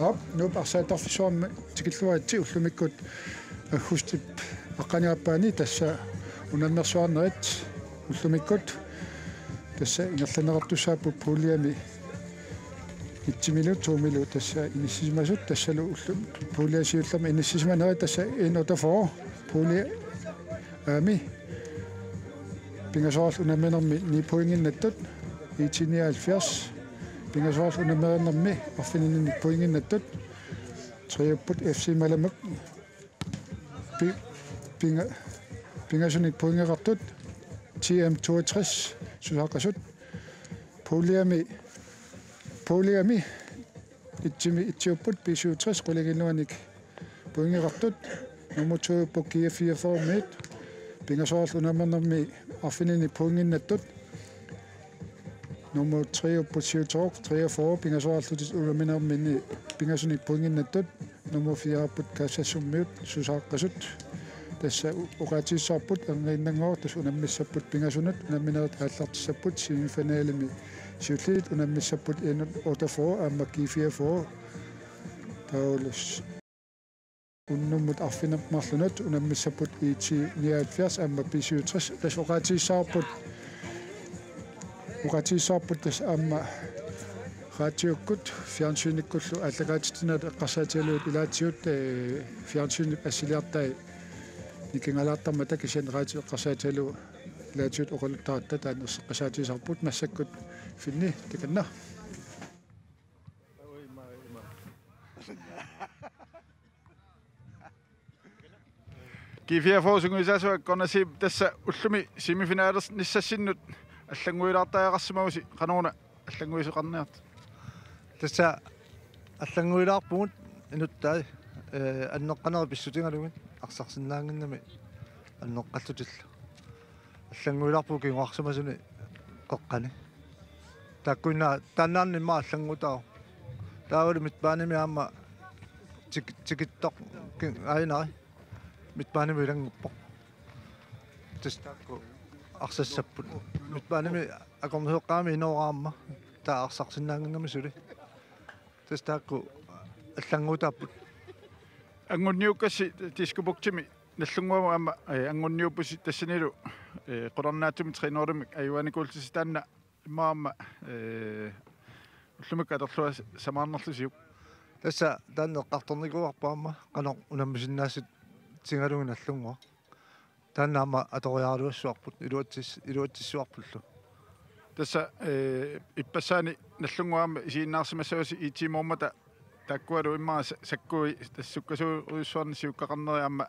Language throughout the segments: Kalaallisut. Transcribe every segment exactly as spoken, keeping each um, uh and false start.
Aap, Nuup arsaattarfissuarmi tikilluaritsi ullumikkut aggustip aqqaneq-aappaani tassa unammersuarnerit ullumikkut tassa ingerlanneqartussaapput puljemi etsimilu tomilu tassa inissisimasut tassalu ullu-, pulje siullermi inissisimanerit tassa N otteogfyrre pulje A-mi pingasoorlu unamminermi ni pointinnattut, I T nioghalvfjerds pingasoorlu unamminermi arfininni pointinnattut, triupput F C Malamut pi-, pinga-, pingasunik pointeqartut, T M toogtres Susaqqasut, puljemi, puljemi etsimi etsiupput B syvogtres qulingiluanik pointeqartut, nummer to-upput G fireogfyrre-miut pingasoorlu unamminermi arfininni pointinnattut, nummer tre-upput Siutoq treogfyrre pingasoorlutik unamminerminni pingasunik pointinnattut, nummer fire-upput Kassasummiut Susaqqasut. Tassa u-, oqaatigissavarput erniinnanngooq tassa unammissapput pingasunut, unamminerit aallartissapput semifinalemi siulliit unammissapput N otteogfyrre aamma G fireogfyrre. Taavalu unnummut arfineq-marlunut unammissapput I T nioghalvfjerds aamma B syvogtres. Tassa oqaatigissavarput, oqaatigissavarput tassa aamma raatiukkut fjernsynikkullu aallakaatitsinerit eqqarsaatigalugit ilaatigut, eh, fjernsynip assiliartai nikingalaartarmata kisianni raatiup eqqarsaatigalugu ilaatigut oqaluttaratta taanna erseqqissaatigissavarput massakkut Finni takanna. G fireogfyrre sungiusaasuat Gornasip tassa ullumi semifinalernissassinut allannguilaartariaqarsimavusi, qanoruna allannguisoqarniarta? Tassa allannguilaarpugut inuttai, eh, anneqqanerit pissutigalugit arsarsinnaannginnami anneqqallutillu. Allannguilaarpugut kinguarsimasunik qeqqani. Taakkuinnaat taannaannimma allanngutaavoq. Taavalu midtbanemi aamma tik-, tikittoq ki-, aajuna midtbanemi ilannguppoq. Tassa taakku arsassapput. Midtbanemi akornuseqqaami inoora aamma. Taava arsarsinnaannginnami suli. Tassa taakku allanngutaapput. Anguniukkassi Diskobugtimi Nallunnguamut aamma, eh, anguniuppusi tassanilu, eh, qularnaatsumik trænerimik ajugaanikuullusi taanna immaqa aamma, eh, ullumikkut atorluarsi samaarnerlusiuk? Tassa taanna eqqartornikuuarput aamma qanoq unammisinnaassutigalugit Nallunnguaq. Taanna aamma atoriaraluassavarput iluatsis-, iluatsissavarpullu. Tassa, eh, ippassaani Nallunnguaq aamma isiginnaarsimassavasi I T-muummata taakkualu immaqa sa-, sakkui tassa sukkasuujussuarnik siukkaqarneri aamma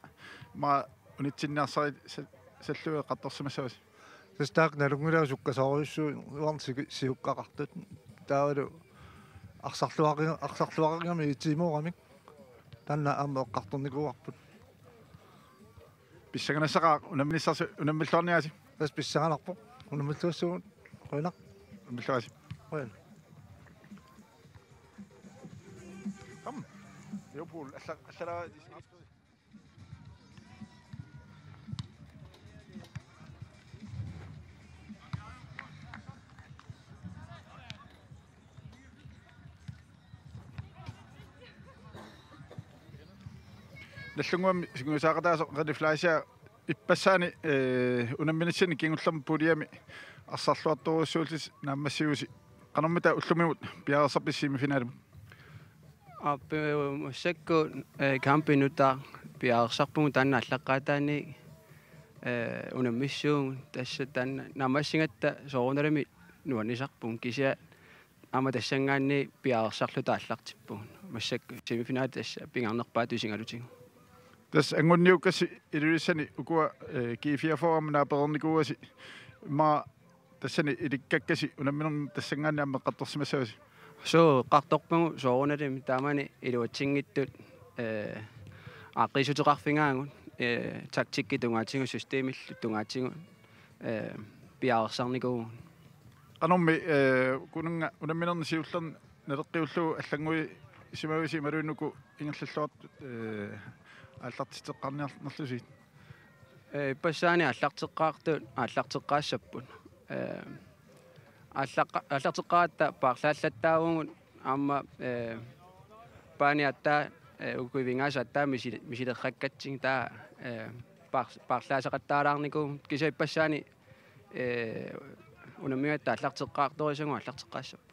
immaqa unitsinniarsari sa-, sallui eqqartorsimassavasi. Tassa taakku nalunngilagut sukkasoorujussuarnik siki-, siukkaqartut. Taavalu arsarluaqi-, arsarluaqigami I T-muuramik. Taanna aamma eqqartornikuuarput. Pissanganassaaq unamminissarsi unammilluarniaritsi. Tassa pissanganarpoq. Unammilluassaagut. Qujanaq. Unammilluaritsi. Qujan. Kom. Liverpool, alla-, alla-, Nallunnguami sungiusaaqataasoq René Fleischer ippassaani, eh, unamminissinni kingullermi puljemi arsarluartorujussuullusi naammassigusi. Qanormita ullumimut piareersarpisi semifinalimut? Aap, eh, massakkut, eh, kampinut piareersarpugut taanna aallaqqaataaniit, eh, unammissuugut tassa taanna naammassigatta soorunalimi nuannisarpugut kisianni aamma tassanngaanniit piareersarluta aallartippugut. Massakkut semifinali tassa pingaarnerpaatut isigalutigu. Tassa anguniukkassi Ilulissani ukua, eh, G fireogfyrre aamma naapereernikuuasi immaqa tassani ilikkakkasi unamminermi tassanngaanniit aamma eqqartorsimassavasi. Suu, eqqartorpagut soorunalimi taamani iluatsinngitsut, eh, aaqqiissuteqarfigaagut, eh, taktikki tungaatigut systemillu tungaatigut, eh, piareersarnikuuvugut. Qanormi, eh, kununnga unamminerni siullerni Naleqqiullugu allannguisimavisi imaluunniit uku ingerlalluartut, ee, aallartitseqqaarniarnerlusi? Ee, ippassaani aallarteqqaartut aallarteqqaassapput. Ee, aallaqqa-, aallarteqqaaratta paarlaallattaavugut aamma, ee, paaniatta, ee, uku ivigaasa aatsaat misi-, misilerrakkatsigit taava, ee, paar-, paarlaaseqattaalaarnikuuvugut kisianni ippassaani, ee, unammigatta aallarteqqaartorisavut aallarteqqaassapput.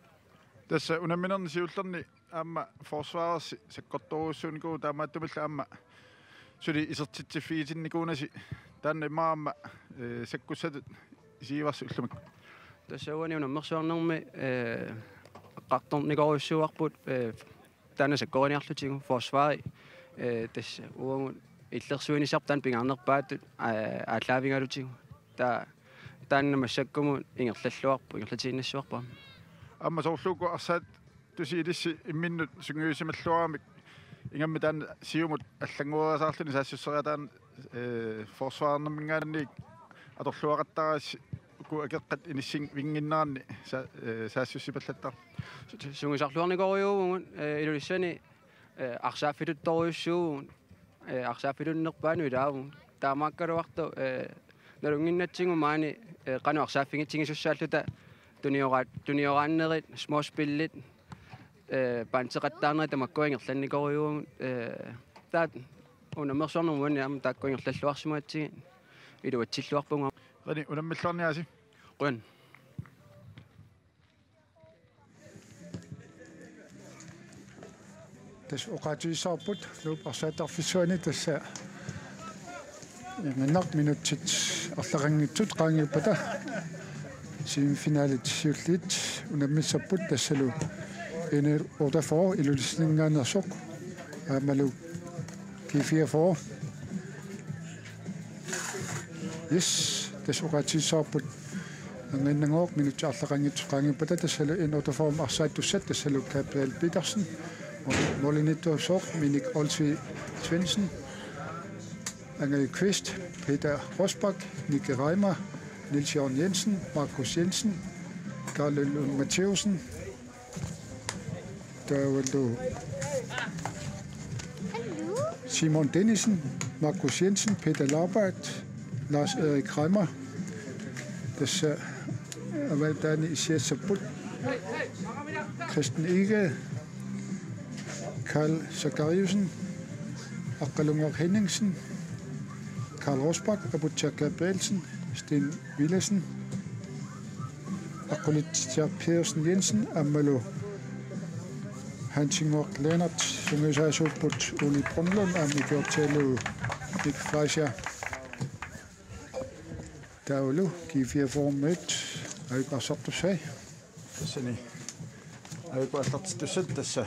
Tassa unamminerni siullerni aamma forsvarersi sakkortoorujussuunikuuvoq taamaattumillu aamma suli isertitsiffigitinnikuunasi taanna immaqa aamma, ee, sakkussatut isigivarsi ullumikkut. Tassa uani unammersuarnermi, ee, eqqartornikorujussuuarput, ee, taanna sakkoriniarlutigu forsvari, ee, tassa uagut illersuinissarput taanna pingaarnerpaatut, ee, aallaavigalutigu. Taa-, taanna massakkumut ingerlalluarpoq, ingerlatiinnassuarpoq aamma. Aamma soorlu uku arsaattusi ilissi imminnut sungiusimalluaramik ingammik taanna siumut allanngueriasaarluni saassusseriataarneq, ee, forsvarernerminngaanniit atorluaqattaarassi uku akeqqat inissinninnginneranni sa-, ee, saassussipallattaarpoq. Sungiusarluarnikorujuuvugut, ee, Ilulissani, ee, arsaaffituttorujussuuvugut, ee, arsaaffilunnerpaanut ilaavugut. Taamaakkaluartoq, ee, nalunnginnatsigu maani, ee, qanoq arsaaffigitsigisussaalluta tuniora-, tunioraannerit, småspillit, ee, panseqattaarnerit tamakkua ingerlannikorujuuvugut, ee, taava unammersuarnermi uani aamma taakku ingerlalluarsimagatsigit iluatsilluarpugut. Qani unammilluarniaritsi. Qujan. Tassa oqaatigissavarput Nuup arsaattarfissuani tassa imannak minutsit arlaqanngitsut qaangiuppata semifinalit siulliit unammissapput tassalu N otteogfyrre Ilulissaninngaanneersoq aammalu G fireogfyrre. Yes, tassa oqaatigissavarput anginnangooq minutsit arlaqanngitsut qaangiuppata tassalu N otteogfyrre arsaattussat tassalu Gabriel Petersen, målimiittussooq Minik Olsvig Svendsen, Angel Kvist, Peter Rosbach, Nicky Reimer, Niels Jørgen Jensen, Markus Jensen, Karl Lund Mathæussen, taavalu Simon Dennissen, Markus Jensen, Peter Laubert, Lars Erik Reimer. Tassa avataani issiassapput Kristen Egede, Karl Zachariussen, Aqqalunnguaq Henningsen, Karl Rosbach, Aputsiaq Gabrielsen, Sten Villadsen, Aqulitstsiaq Pedersen Jensen aammalu Hansinnguaq Lennert. Sungiusaasuupput Ole Brønlund aamma ikiortigalugu Nick Fleischer. Taavalu G fireogfyrre-miut ajugaasartussai. Tassani ajuku aallartittussat tassa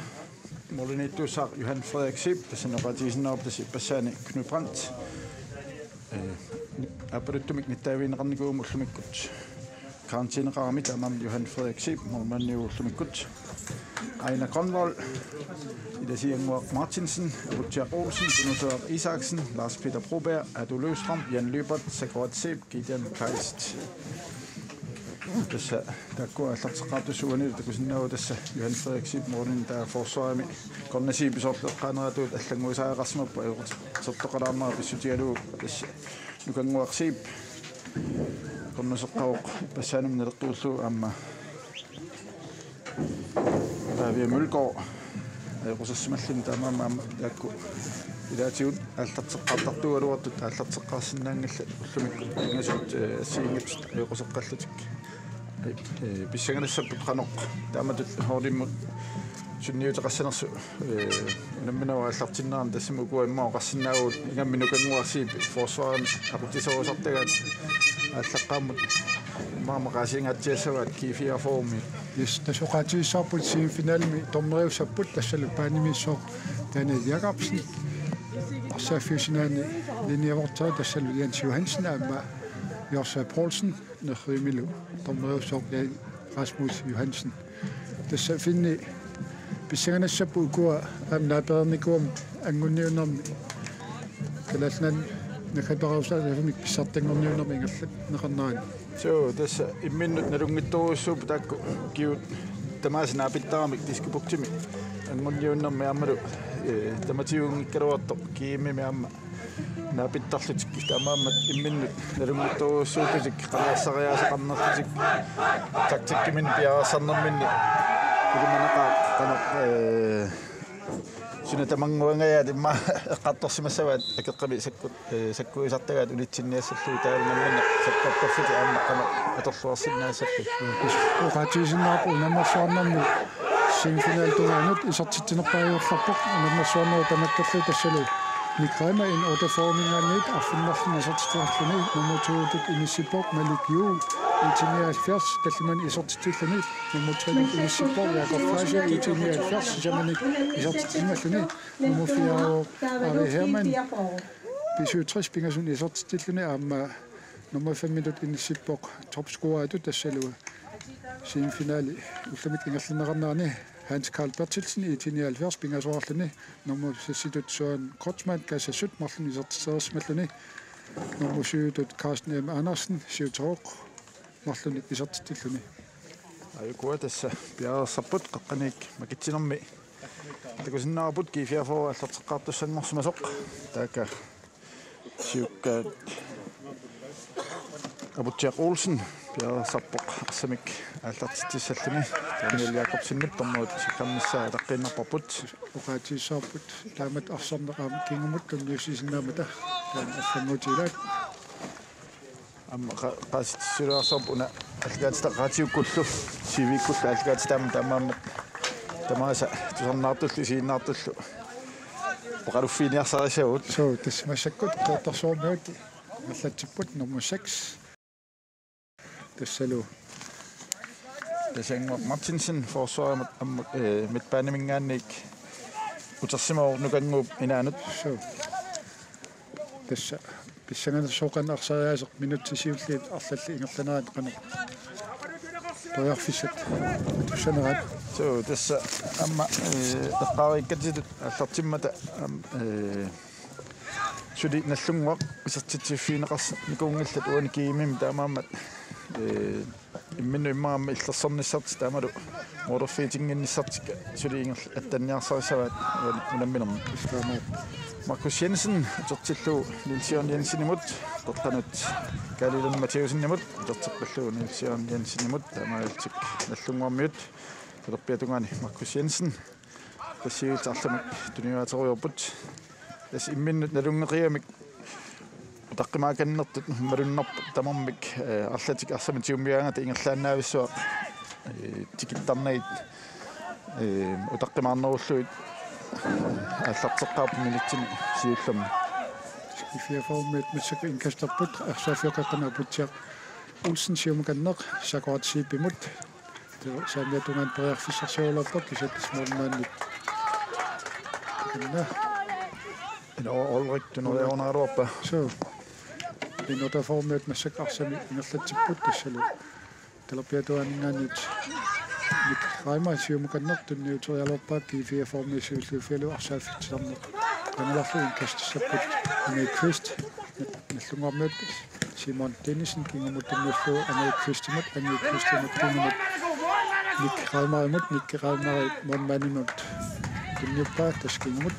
målimiittussaq Johan Frederik Zeeb, tassani oqaatigisinnaarput tassa ippassaani Knud Brandt. Ee, aappaluttumik nittaavigineqarnikuuvugut ullumikkut karantæneqarami, taamaammat Johan Frederik Zeeb målmandiuvoq ullumikkut. Aina Grønvold, Ilasiannguaq Martinsen, Aputsiaq Olsen, Kunuseaq Isaksen, Lars Peter Broberg, Atu Løvstrøm, Jan Lyberth, Sakurat Zeeb, Gideon Kleist. Tassa taakku aallarteqqaartussat uanilu takusinnaavat tassa Johan Frederik Zeeb målmandi taava forsvarimi Corner Zeeb soorlu eqqaaneratut allannguisariaqarsimappat ajoqusertoqalaarnera pissutigalugu tassa Nukannguaq Zeeb cornerseqqavoq ippassaanut naleqqiullugu aamma Pavia Mølgaard ajoqusersimalluni taamaammat aamma taakku ilaatigut aallarteqqaartartuugaluartut aallarteqqaarsinnaanngillat ullumikkut pingasut, ee, assigiinngitsut ajoquseqqallutik. Ee, pissanganassapput qanoq taamatut holdimut sunniuteqassanersut, ee, unamminerup aallartinnerani tassami ukua immaqa oqarsinnaavugut ingammik Nukannguaq Zeeb forsvarimi aqutsisoorusartagaat aallaqqaammut immaqa maqaasiingaatsiassavaat G fireogfyrre-mi. Yes, tassa oqaatigissavarput semifinalimi dommeriussapput tassalu paanimiissooq Daniel Jakobsen. Arsaaffiup sinaani linjevogter tassalu Jens Johansen aamma Josef Poulsen, nerrivimilu dommeriussooq Jan Rasmus Johansen. Tassa finni pissanganassapput ukua aamma naapereernikuugamik anngunniunnermi Kalaallit Nunaanni naggaperersaasafimik pissartanngorniunnermi ingerlanneqarnerani. Suu, tassa imminnut nalunngitsorujussuupput taakku ukiut Tamaasa naapittaramik diskobugtimi angunniunnermi aammalu, eh, tamatiuunngikkaluartoq G M-imi aamma naapittarlutik, taamaammat imminnut nalunngitsorujussuullutik qaliassariaaseqarnerlutik taktikkiminni piareersarnerminni ilimanaqaaq qanoq, eh, suna tamannguangajaat immaqa eqqartorsimassavaat akeqqami sakkut, eh, sakkuisartagaat unitsinniassallugu taava nammineq sakkortorlutik aamma qanoq atorluarsinnaassallutik. Oqaatigisinnaarpoq unammersuarnermi semifinalip tungaanut isertitsinerpaajuullarpoq, unammersuarnerup tamakkerlugu tassalu Nick Reimer N otteogfyrre-minngaanniit arfineq-marlunnik isertitsilluni, nummer to-tut inissippoq Malik Yu, I T nioghalvfjerds, tallimanik isertitsilluni, nummer tre-tut inissippoq Jakob Fleischer, I T nioghalvfjerds, sisamanik isertitsimalluni, nummer fire Ari Hermann, B syvogtres, pingasunik isertitsilluni, aamma nummer fem-itut inissippoq topscoreritut tassalu semifinali ullumikkut ingerlanneqarnerani Hans Karl Berthelsen, I T nioghalvfjerds, pingasoorluni, nummer seks-itut Søren Kreutzmann, Kassasut, marlunnik isertitsereersimalluni, nummer syv-itut Carsten M. Andersen, Siuteroq, marlunnik isertitsilluni. Ajukua tassa piareersarput, qeqqaniit makitsinermi takusinnaavarput G fireogfyrre aallarteqqaartussanngorsimasoq. Taakku siukkaat Aputsiaq Olsen piareersarpoq arsamik aallartitsissalluni. Daniel Jakobsenip dommerit sikkamnissaa ataqqiinnarparput. Oqaatigissavarput taamatut arsarneq aamma kingumut tunniussisinnaammata taanna allanngutigilaat. Aamma qa-, qaasitsisulaarsuarput una aallakaatitaqaatiukkullu, T V-kkullu aallakaatitaammat taamaammat tamaasa tusarnaartullu isiginnaartullu oqaluffiiniarsarisagut. Suu, tassa massakkut Qeqertarsuarmiut ingerlatsipput nummer seks. Tassalu Tasannguaq Martinsen forsvarimut aamma, eh, midtbaneminngaanniit utersimavoq Nukannguup inaanut. Suu. Tassa pissanganaq sooq qanoq arsariaaseq minutsit siulliit arlallit ingerlaneranni qanoq periarfissat atussaneraat. Suu, tassa aamma, eh, eqqaariikkatsitut aallartimmata aamma, eh, suli Nagdlunguaq isertitsiffigineqarnikuunngillat uani G M-imi, taamaammat, eh, imminnut immaqa aamma illersornissartik taamalu målerfiitinnginnissartik suli ingerl-, attanniarsarissavaat uani unamminermi. Markus Jensen utertillugu Niels Jørgen Jensenimut, qeqqanut Kaalilan Mathiassenimut uterteqqillugu Niels Jørgen Jensenimut, taamaalillutik Nagdlunguarmiut talerpiata tungaani Markus Jensen. Tassa siullermik tuniuaaterujoorput. Tassa imminnut nalunngeqigamik utaqqimaakannertut malunnarpoq tamarmik, eh, arlatik arsamik tigummigaangata ingerlaannaavissuaq, eh, tikittarnagit, eh, utaqqimaarnerullugit aallarteqqaarput minutsini siullermi. G fireogfyrre-miut massakkut indkasterput, arsaaffiup qeqqanut Aputsiaq Olsen siumukanneq, Sakuat Siipimut. Saamiata tungaanut periarfissarsioraluarpaa kisianni målmandip. Anna. Ina Ulrik tuneriarunaruarpa. Suu. N otteogfyrre-miut massakkut arsamik ingerlatsipput tassalu talerpiata tungaaninngaanniit Nick Reimer siumukanneq tunniuterialuarpaa G fireogfyrre-miut siulliuffigalugu arsaaffigisarneq. Angalarlu indkastissapput Henrik Kvist. Nagdlunguarmiut Simon Dennisen kingumut tunniullugu Angel Kvistimut, Angel Kvistimut kingumut Nick Reimerimut, Nick Reimerip målmandimut tunniuppaa tassa kingumut.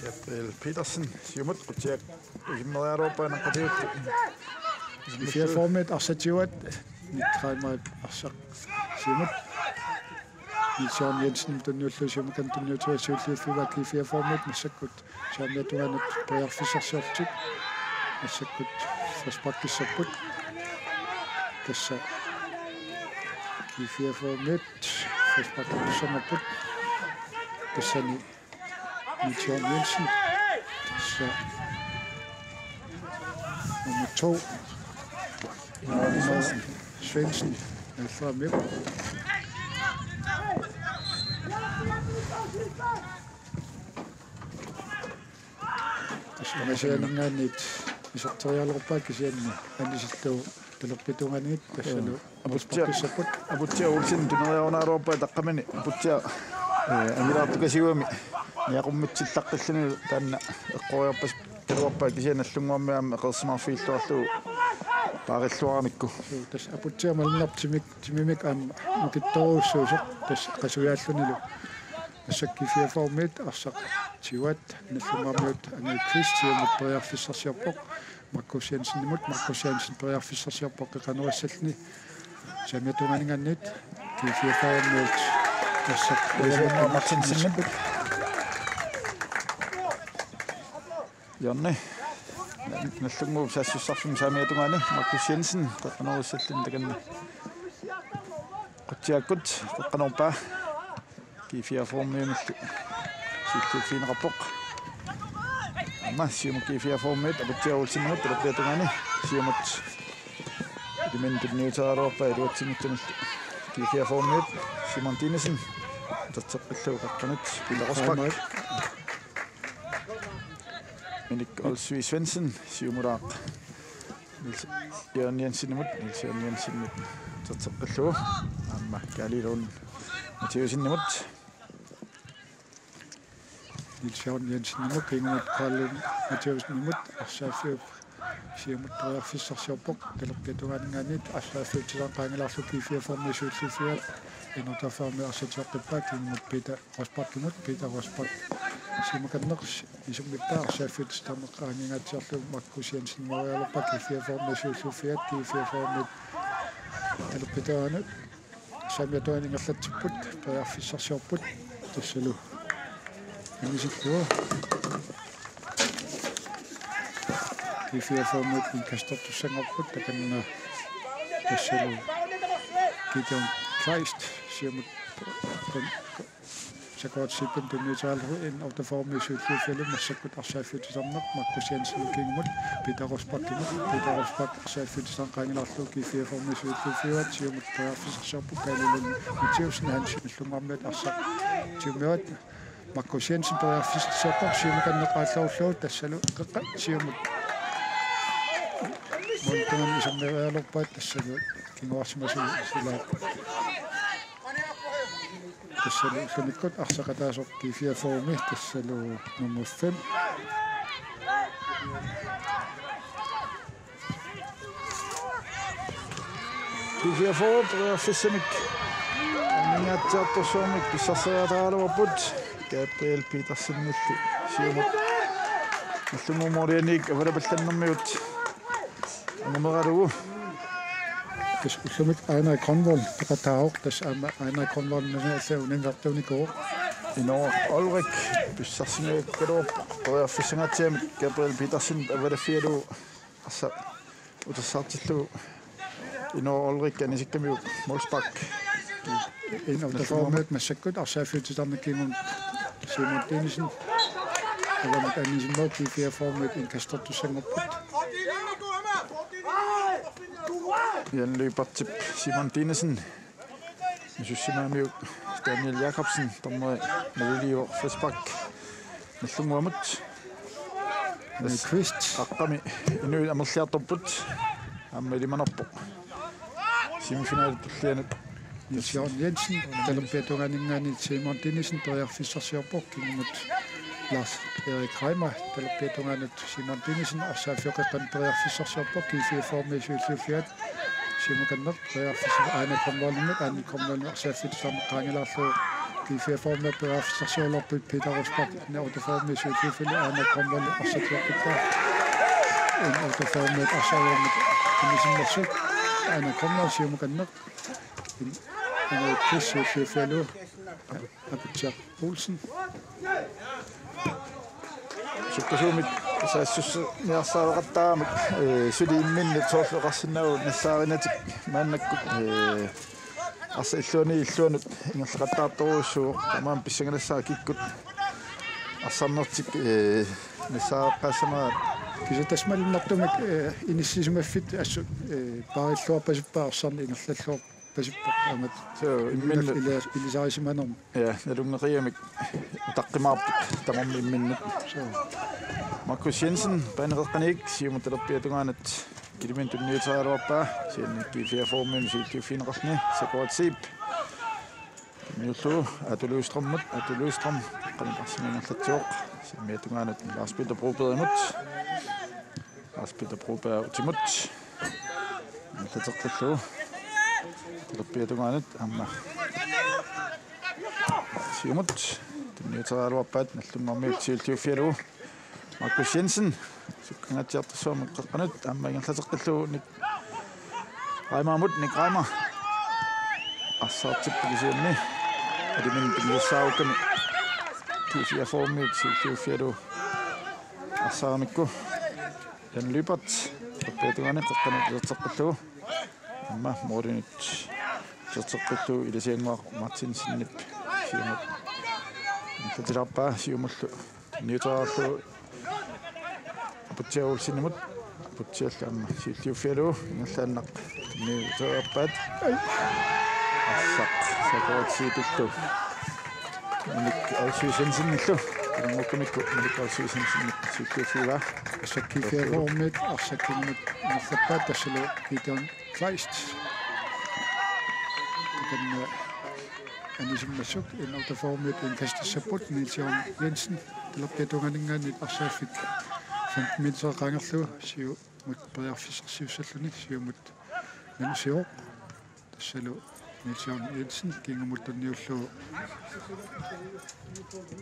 Gabriel Petersen siumut, Qutsiaq isimmeriaruarpaa naqqatigut. G fireogfyrre-miut arsaq tiguaat, Nick Reimerip arsaq siumut. Niels Jørgen Jensen tunniullugu siumukanneq tunniuteriaraa siulliuffigaa G fireogfyrre-miut massakkut saamiata tungaanut periarfissarsiorlutik massakkut frisparkissapput. Tassa G fireogfyrre-miut frisparkissanngorput. Tassani Niels Jørgen Jensen. Tassa nummer to. Svendsen. Svendsen. Alfred Møller. Tassa Aasianninngaanniit iserterialerpaa kisianni anisillugu talerpiata tungaaniit tassalu Aputsiaq, Aputsiaq Olsen tuneriarunaruarpaa taqqamani Aputsiaq, eh, angilaartukasiugami niaqummitsillaqqilluni taanna eqqoriarpasippaluarpaa kisianni Nagdlunguarmiut aamma eqeersimaarfigilluarlugu Paarilluaramikku. Suu, tassa aputsiaq malunnarpoq timik, timimik aamma nukittorujussuusoq, tassa qasujaallunilu. Massakkut G fireogfyrremiut arsaq tiguat, Nallunnguarmiut Anne Kvist siumut periarfissarsiorpoq Markus Jensenimut, Markus Jensen periarfissarsiorpoq qeqqanoorissalluni. Saamiata tungaaninngaanniit G fireogfyrremiut arsaq Martinsenimut. Hjørne. Nallunnguup saassussarfimmi saamiata tungaani Markus Jensen qeqqanoorissalluni takanna. Qutsiakkut qeqqanoorpaa. G fireogfyrremiunullu siulliuffigineqarpoq. Aamma siumut G fireogfyrremiut, Aputsiaq Olsenimut, talerpiata tungaani siumut. Iliminut tunniuteriaraluarpaa iluatsinngitsunullu. G fireogfyrremiut, Simon Dinesen. Uterteqqillugu qeqqanut, Peter Rosbach. Minik Olsvig Svendsen, siumulaaq. Niels Jørgen Jensenimut, Niels Jørgen Jensenimut uterteqqillugu. Aamma Kaali Lund Mathiassenimut. Niels Jørgen Jensenimut, kingumut Kaali Lund Mathiassenimut, arsaaffiup siumut periarfissarsiorpoq, talerpiata tungaaninngaanniit arsaaffiup titarneq qaangilaarlugu G fireogfyrremiut siulliuffigaat, N otteogfyrremiut arsaq tigoqqippaa, kingumut Peter Rosbachimut, Peter Rosbach siumukanneq isummippaa, arsaaffiup titarneq qaangingaatsiarlugu Markus Jensen merialerpaa, G fireogfyrremiut siulliuffigaat, G fireogfyrremiut talerpiata tungaanut saamiata tungaanut ingerlatsipput, periarfissarsiorput, tassalu anisillugu. G fireogfyrremiut indkastertussanngorput, takanna tassalu Gideon Kleist siumut Sakkortip Zeebimut tunniuteriaraluarlugu, N otteogfyrremiut siulliuffigalugu massakkut arsaaffiup titarneq Markus Jensen kingumut Peter Rosbachimut, Peter Rosbach arsaaffiup titarneq qaangilaarlugu G fireogfyrremiut siulliuffigaat, siumut periarfissarsiorpoq Kaali Lund Mathiassen, Hans Nallunnguarmiut arsaq tigummivaat, Markus Jensen periarfissarsiorpoq siumukanneq aallarullugu, tassalu qeqqa siumut. Målip tungaanut isummeriaraluarpaat, tassalu kinguarsimasut silaat. Tassalu ullumikkut arsaq ataaseq G fireogfyrremi, tassalu nummer fem. G fireogfyrre periarfissamik aningaatsiartorsuarmik pissarseriataaraluarput, Gabriel Petersenillu siumut Nallunnguup målianiit avalapallannermigut angumeralugu. Tassa ullumikkut Ejnar Grønvold peqataavoq, tassa aamma Ejnar Grønvold nuna allau unammiartuunikuuvoq. Inoo Ulrik pissarsiniakkaluarpoq periarfissangaatsiamik Gabriel Petersen avalaffigalugu arsaq utersaartillugu. Inoo Ulrik anisikkamiuk målspark. N otteogfyrremiut massakkut arsaaffiup titarneq kingumut Simon Dinesen. Avamut anisimmagu G fireogfyrremiut indkastertussanngorput. Jan Lyberthip Simon Dinesen. Misussimamiuk Daniel Jakobsen, dommeri maliliivoq, frispark Nallunnguamut. Henrik Kvist. Qaqqami inuit amerliartorput. Aamma ilimanarpoq. Semifinalit tullianut. Niels Jørgen Jensen, talerpiata tungaaninngaanniit Simon Dinesen periarfissarsiorpoq, kingumut Lars Erik Reimer, talerpiata tungaanut Simon Dinesen, arsaaffiup qeqqanut periarfissarsiorpoq, G fireogfyrremiut siulliuffigaat, siumukanneq periarfissarsiorpoq Ejnar Grønvoldimut, Ejnar Grønvoldip arsaaffiup titarneq qaangilaarlugu, G fireogfyrremiut periarfissarsiorluarput, Peter Rosbach, N otteogfyrremiut siulliuffigalugu, Ejnar Grønvoldip arsaq tigoqqippaa, N otteogfyrremiut arsaq avammut anisimmassuk, Ejnar Grønvold siumukanneq, N otteogfyrremiut siulliuffigalugu, Aputsiaq Olsen. Sukkasuumik saassussiniarsariaqattaarami, ee, suli imminnut soorlu oqarsinnaavugut nassaarinatik maannakkut, ee, arsaq illuanni illuannut ingerlaqattaartorujussuuvoq, taamaammat pissanganassaaq kikkut arsarnertik, ee, nassaareqqaassamaraat. Kisianni tassa malunnartumik, ee, inissisimaffik assut, ee, paarilluarpasippaa arsarneq ingerlalluar- pasippoq aamma. Suu, imminnut. Ilisarisimanermut. Ja, nalunngeqigamik utaqqimaarput tamarmik imminnut. Suu. Markus Jensen, baneqeqqaniit, siumut talerpiata tungaanut, iliminut tunniuteriaraluarpaa, kisianni G fireogfyrremiunut siulliuffigineqarluni, Sakkortip Zeeb. Tunniullugu, Aatu Løvstrømimut, Aatu Løvstrøm, qanit arsaq ingerlatsivoq, saamiata tungaanut, Lars Peter Brobergimut. Lars Peter Broberg utimut. Tateqqillugu. Talerpiata tungaanut aamma. Siumut. Tunniuteriaraluarpaat Nagdlunguarmiut siulliuffigalugu. Markus Jensen. Sukkangaatsiartussuarmik qeqqanut aamma ingerlateqqillugu Nick Reimerimut, Nick Reimer. Arsaartippoq kisianni. Alimin pinissaarukami. G fireogfyrremiut siulliuffigalugu. Arsaaramikku. Jan Lyberth. Talerpiata tungaani qeqqanut iserteqqillugu. Aamma målinut iserteqqillugu Ilisiannguaq Martinsenip siumut. Ingerlatilaarpaa siumullu. Tunniuteriarlugu Aputsiaq Olsenimut. Aputsiallu aamma siulliuffigalugu ingerlaannaq. Tunniuteriarpaat. Arsaq. Sakoritsipillu. Minik Olsvig Jensenillu. Tunngukkumikku Minik Olsvig Jensenip siulliuffigivaa. Arsaq G fireogfyrremiut arsaq kingumut ingerlappaat tassalu Gideon Kleist. Takanna anisimmassuk N otteogfyrremiut indkastissapput Niels Jørgen Jensen. Talerpiata tungaaninngaanniit arsaaffik femten meter qaangerlugu siumut periarfissarsiussalluni siumut nanusivoq. Tassalu Niels Jørgen Jensen kingumut tunniullugu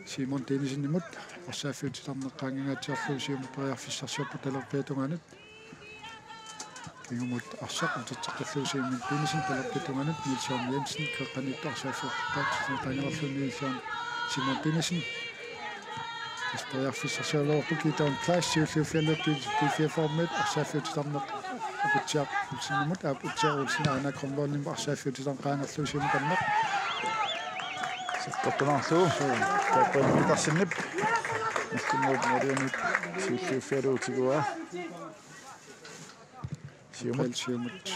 Simon Dinesen-imut arsaaffiup titarneq qaangingaatsiarlugu siumut periarfissarsiorpoq talerpiata tungaanut. Kingumut arsaq uterteqqillugu Simon Dinesen talerpiata tungaanut Niels Jørgen Jensen qeqqaniittoq arsaaffiup titarneq qaangerlugu Niels Jørgen Simon Dinesen. Tassa periarfissarsiorluarpoq Gideon Kleist siulliuffigalugu G fireogfyrremiut arsaaffiup titarneq Aputsiaq Olsenimut, Aputsiaq Olsen aana Grønvoldimut arsaaffiup titarneq qaangerlugu siumut qeqqanut. Sakkortunaarlugu. Gabriel Petersenip. Nagdlunguup målimiut siulliuffigalugu tiguaa. Siumut. Gabriel siumut.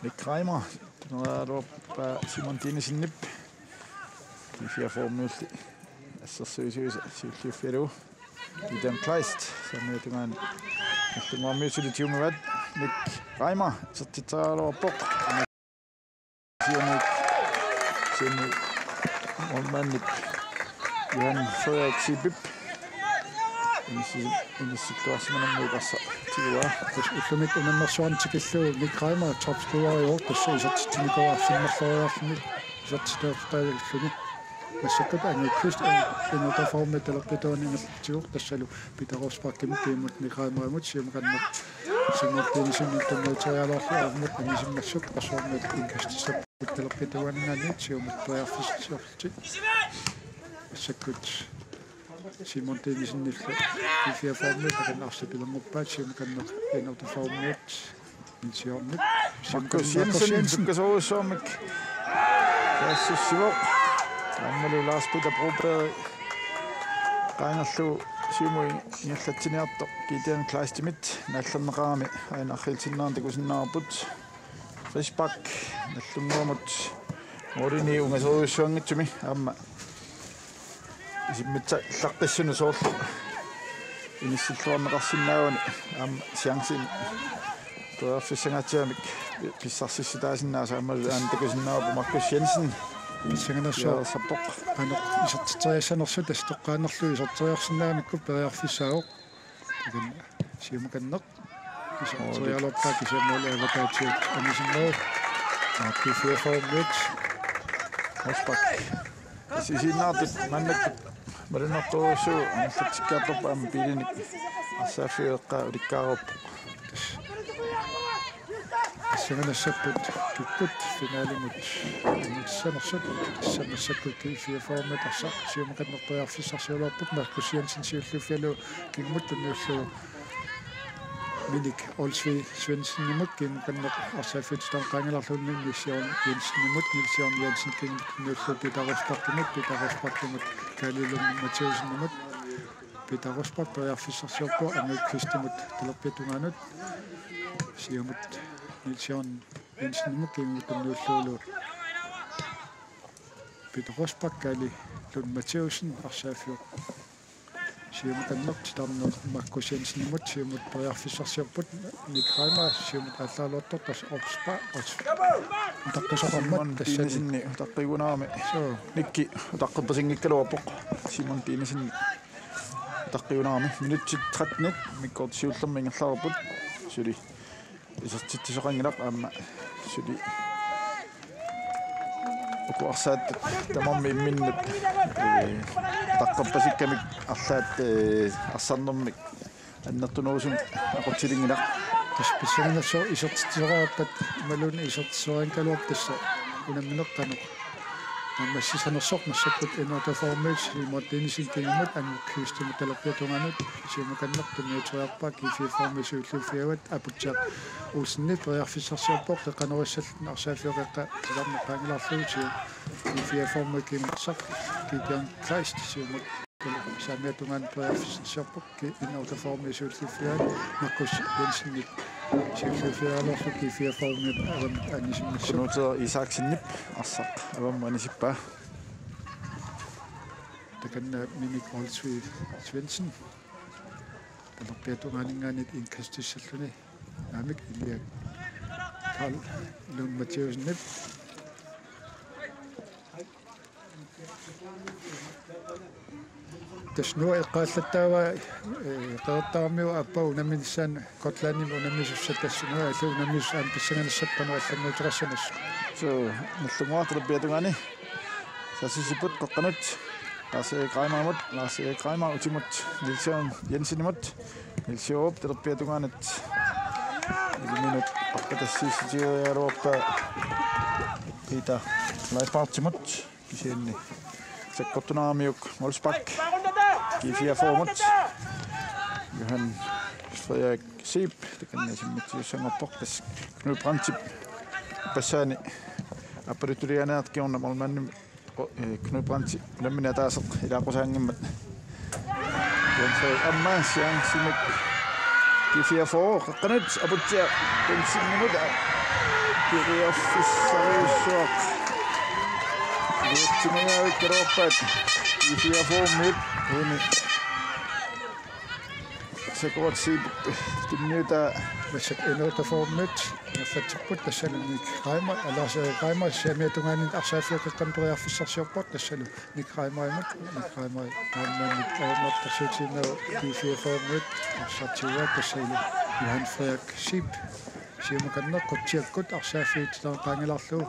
Nick Reimer. Tuneraluarpaa Simon Dinesenip. G fireogfyrremiulli. Assersuisuisa siulliuffigalugu. Gideon Kleist. Saamiata tungaani. Nagdlunguarmiut suli tigumivaat. Nick Reimer. Isertitseriaraluarpoq. Siumut, siumut, målmandip Johan Frederik Sibip. Inissi-, inissilluarsimanermut arsaq tiguaa. Tassa ullumi unammersuarnik tikillugu Nick Reimer topscorer i år, tassa isertitsinikuuara arfineq-marloriarluni isertitseriarluni. Massakkut Angel Kvist, N otteogfyrremiut talerpiata tungaani ingerlatsivoq tassalu Peter Rosbachimut, Kimut Nick Reimerimut, siumut qeqqanut Simon Dinesen tunniuteriaraluarlugu aamma anisimmassuk arsaarmiut indkastissapput talerpiata tungaaninngaanniit siumut periarfissarsiorlutik. Massakkut Simon Dinesenillu G fireogfyrremiut takanna arsaq pilernguppaat siumut qeqqanut N otteogfyrremiut Niels Jørgen. Markus Jensen, sukkasoorujussuarmik. Taassussivoq. Aammalu Lars Peter Broberg. Qaangerlugu siumut ingerlatsiniartoq Gideon Kleistimit. Naallerneqarami aana arriitsinneranut takusinnaavarput. Frispark. Nagdlunguamut. Målini ungasoorujussuanngitsumi. Aamma. Isimmitsa llaqqissunut soorlu inissilluarneqarsinnaaguni aamma chancen periarfissangaatsiamik pissarsissutaasinnaasut aammalu aana takusinnaavarput Markus Jensen. Pissanganassaaq. Piareersarpoq. Qanoq isertitseriassanersut tassa toqqaannarlugu iserteriarsinnaamikku periarfissaavoq. Takanna siumut qeqqanut. Iserteriaraluarpaa kisianni måli avataatigut anisimmagu. G fireogfyrremiut. Rosbach. Isiginnaartut maannakkut malunnartorujussuuvoq ingerlatsikkiartorpoq aamma biilinik arsaaffiup eqqaa ulikkaareerpoq. Pissanganassapput kikkut finalimut ingerlanersut. Tassa massakkut G fireogfyrremiut arsaq siumut qeqqanut periarfissarsiugaluarpoq Markus Jensen siulliuffigalugu kingumut tunniullugu Minik Olsvig Svendsenimut kingumut qeqqanut arsaaffiup titarneq qaangilaarlugu Niels Jørgen Jensenimut, Niels Jørgen Jensen kingumut tunniullugu Peter Rosbachimut, Peter Rosbachimut Kaali Lund Mathæussenimut, Peter Rosbach periarfissarsiorpoq Angel Kvist-imut talerpiata tungaanut, siumut Niels Jørgen Jensenimut kingumut tunniullugulu Peter Rosbach, Kaali Lund Mathæussen arsaaffiup siumut qeqqanut titarneq Markus Jensenimut, siumut periarfissarsiorput Nick Reimer, siumut aallaaluartoq tassa Rosbach, Rosbach. Utaqqisoqarmat Simon tassani. Dinesenip utaqqigunarami. Suu. Nikki utaqqipasinngikkaluarpoq. Simon Dinesen. Taqqiunarami minutsit tretten-it immikkoortut siullermik ingerlareerput. Suli isertitsisoqanngilaq aamma suli uku arsaat tamarmik imminnut, ee, taqqappasikkamik arlaat, ee, arsarnermik annertunerusumik aqutsilinngilaq. Tassa pissanganassaaq isertitsisoqarpat imaluunniit isertitsisoqanngikkaluarpat tassa unammineq qanoq naammassisanersoq massakkut N otteogfyrre-miut Simon Danielsen kingumut Anne Kvistmut talerpiata tungaanut siumukanneq tunniuteriarpaa. G fireogfyrre-miut siulliuffigaat Aputsiaq Olsenip periarfissarsiorpoq qeqqanoorissalluni arsaaffiup qeqqa titarneq qaangilaarlugu siu G fireogfyrre-miut kiingarsaq Gideon Kleist siumut saamiata tungaanut periarfissarsiorpoq. N otteogfyrre-miut siulliuffigaat Markus Jensenip siulliuffigaluarlugu G fireogfyrre-miut avammut anisimmassuk. Knud Isaksenip arsaq avammut anisippaa. Takanna Minik Olsvig Svendsen. Talerpiata tungaaninngaanniit indkastissalluni. Naamik, Ilja Karl Lund Mathiassenip. Tassa Nuuk eqqaallattaavaa, ee, Qeqertarmiut aappaa unamminissaanut Gotlandimi unammisussat tassa Nuuk allu unammisut aamma pissanganassapput qanoq allannguuteqassanersoq. Suu, Nagdlunguaq talerpiata tungaani. Saassussipput qeqqanut. Lars Erik Reimerimut, Lars Erik Reimer utimut, Niels Jørgen Jensenimut, Niels Jørgen talerpiata tungaanut. Iliminut aqqatassiissutigigaluarpaa Peter Leipartimut, kisianni sakkortunaramiuk Molsbak, G fireogfyrre-mut, Johan Frederik Zeeb, takanna isimmitsisussanngorpoq, tassa Knud Brandtip passaani appaluttuliaaniartoq kingorna målmandimi, ee, Knud Brandt unammineq ataaseq ilaaqqusaanngimmat. Jens Frederik aamma chancemik. G fireogfyrre qeqqanut Aputsiaq Jensenimut periarfissarsiorpoq. Luutsingajavikkaluarpaat G fireogfyrre-miut uani. Sakuratsi tunniutaa. Massakkut N otteogfyrre-miut nerfatsipput, tassalu Nick Reimer, Lars Erik Reimer saamiata tungaanut arsaaffiup qeqqanut periarfissarsiorpoq, tassalu Nick Reimerimut, Nick Reimer aamma Nick Reimer tersuutinnagu G fireogfyrre-miut arsartigaa, tassalu Johan Frederik Zeeb siumukanneq Qutsiakkut arsaaffiup titarneq qaangilaarlugu.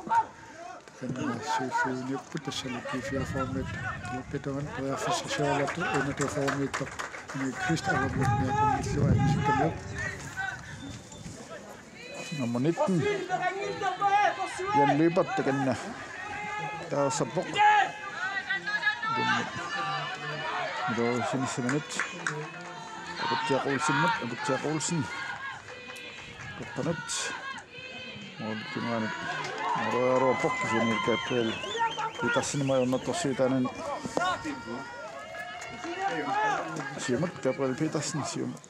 Takanna siulliuniupput, tassalu G fireogfyrre-miut talerpiata tungaanut periarfissarsiorlutik, N otteogfyrre-miut Emil Kvist avammut niaqqummillugu anisikkamiuk. Nummer nitten, Jan Lyberth, takanna taasappoq. Nummer sinissaminik Aputsiaq Olsenimut, Aputsiaq Olsen. Qeqqanut. Målip tungaanut måleriaruarpoq, kisianni Gabriel Petersenimut ajornartorsiutaanani. Siumut, Gabriel Petersen, siumut.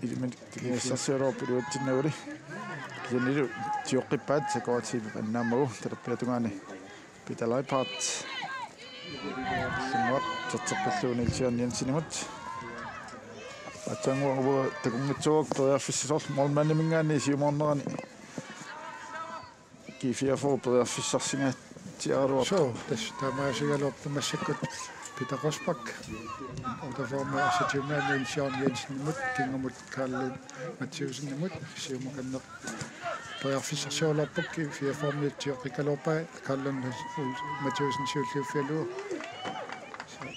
Iliminut tunniussarsiorpoq iluatsinnaguli. Kisiannilu tioqqippaat Sakuratsi annaammagu talerpiata tungaani. Peter Leiphart. Siumut, terteqqillugu Niels Jørgen Jensenimut. Aatsaannguaq uagut takunngitsoorput periarfissasoq målmandiminngaanniit siumoornerani. G fireogfyrre periarfissarsigatsiaraluarpoq. Suu, tassa taamaasigaluarpoq massakkut Peter Rosbach. Otteogfyrre-miut arsartiuminngaanniit Niels Jørgen Jensenimut, kingumut Karl Lund Mathiassenimut, siumukanneq periarfissarsiorluarpoq, G fireogfyrre-miut tioqqikkaluarpaat, Karl Lund Mathiassen siulliuffigalugu.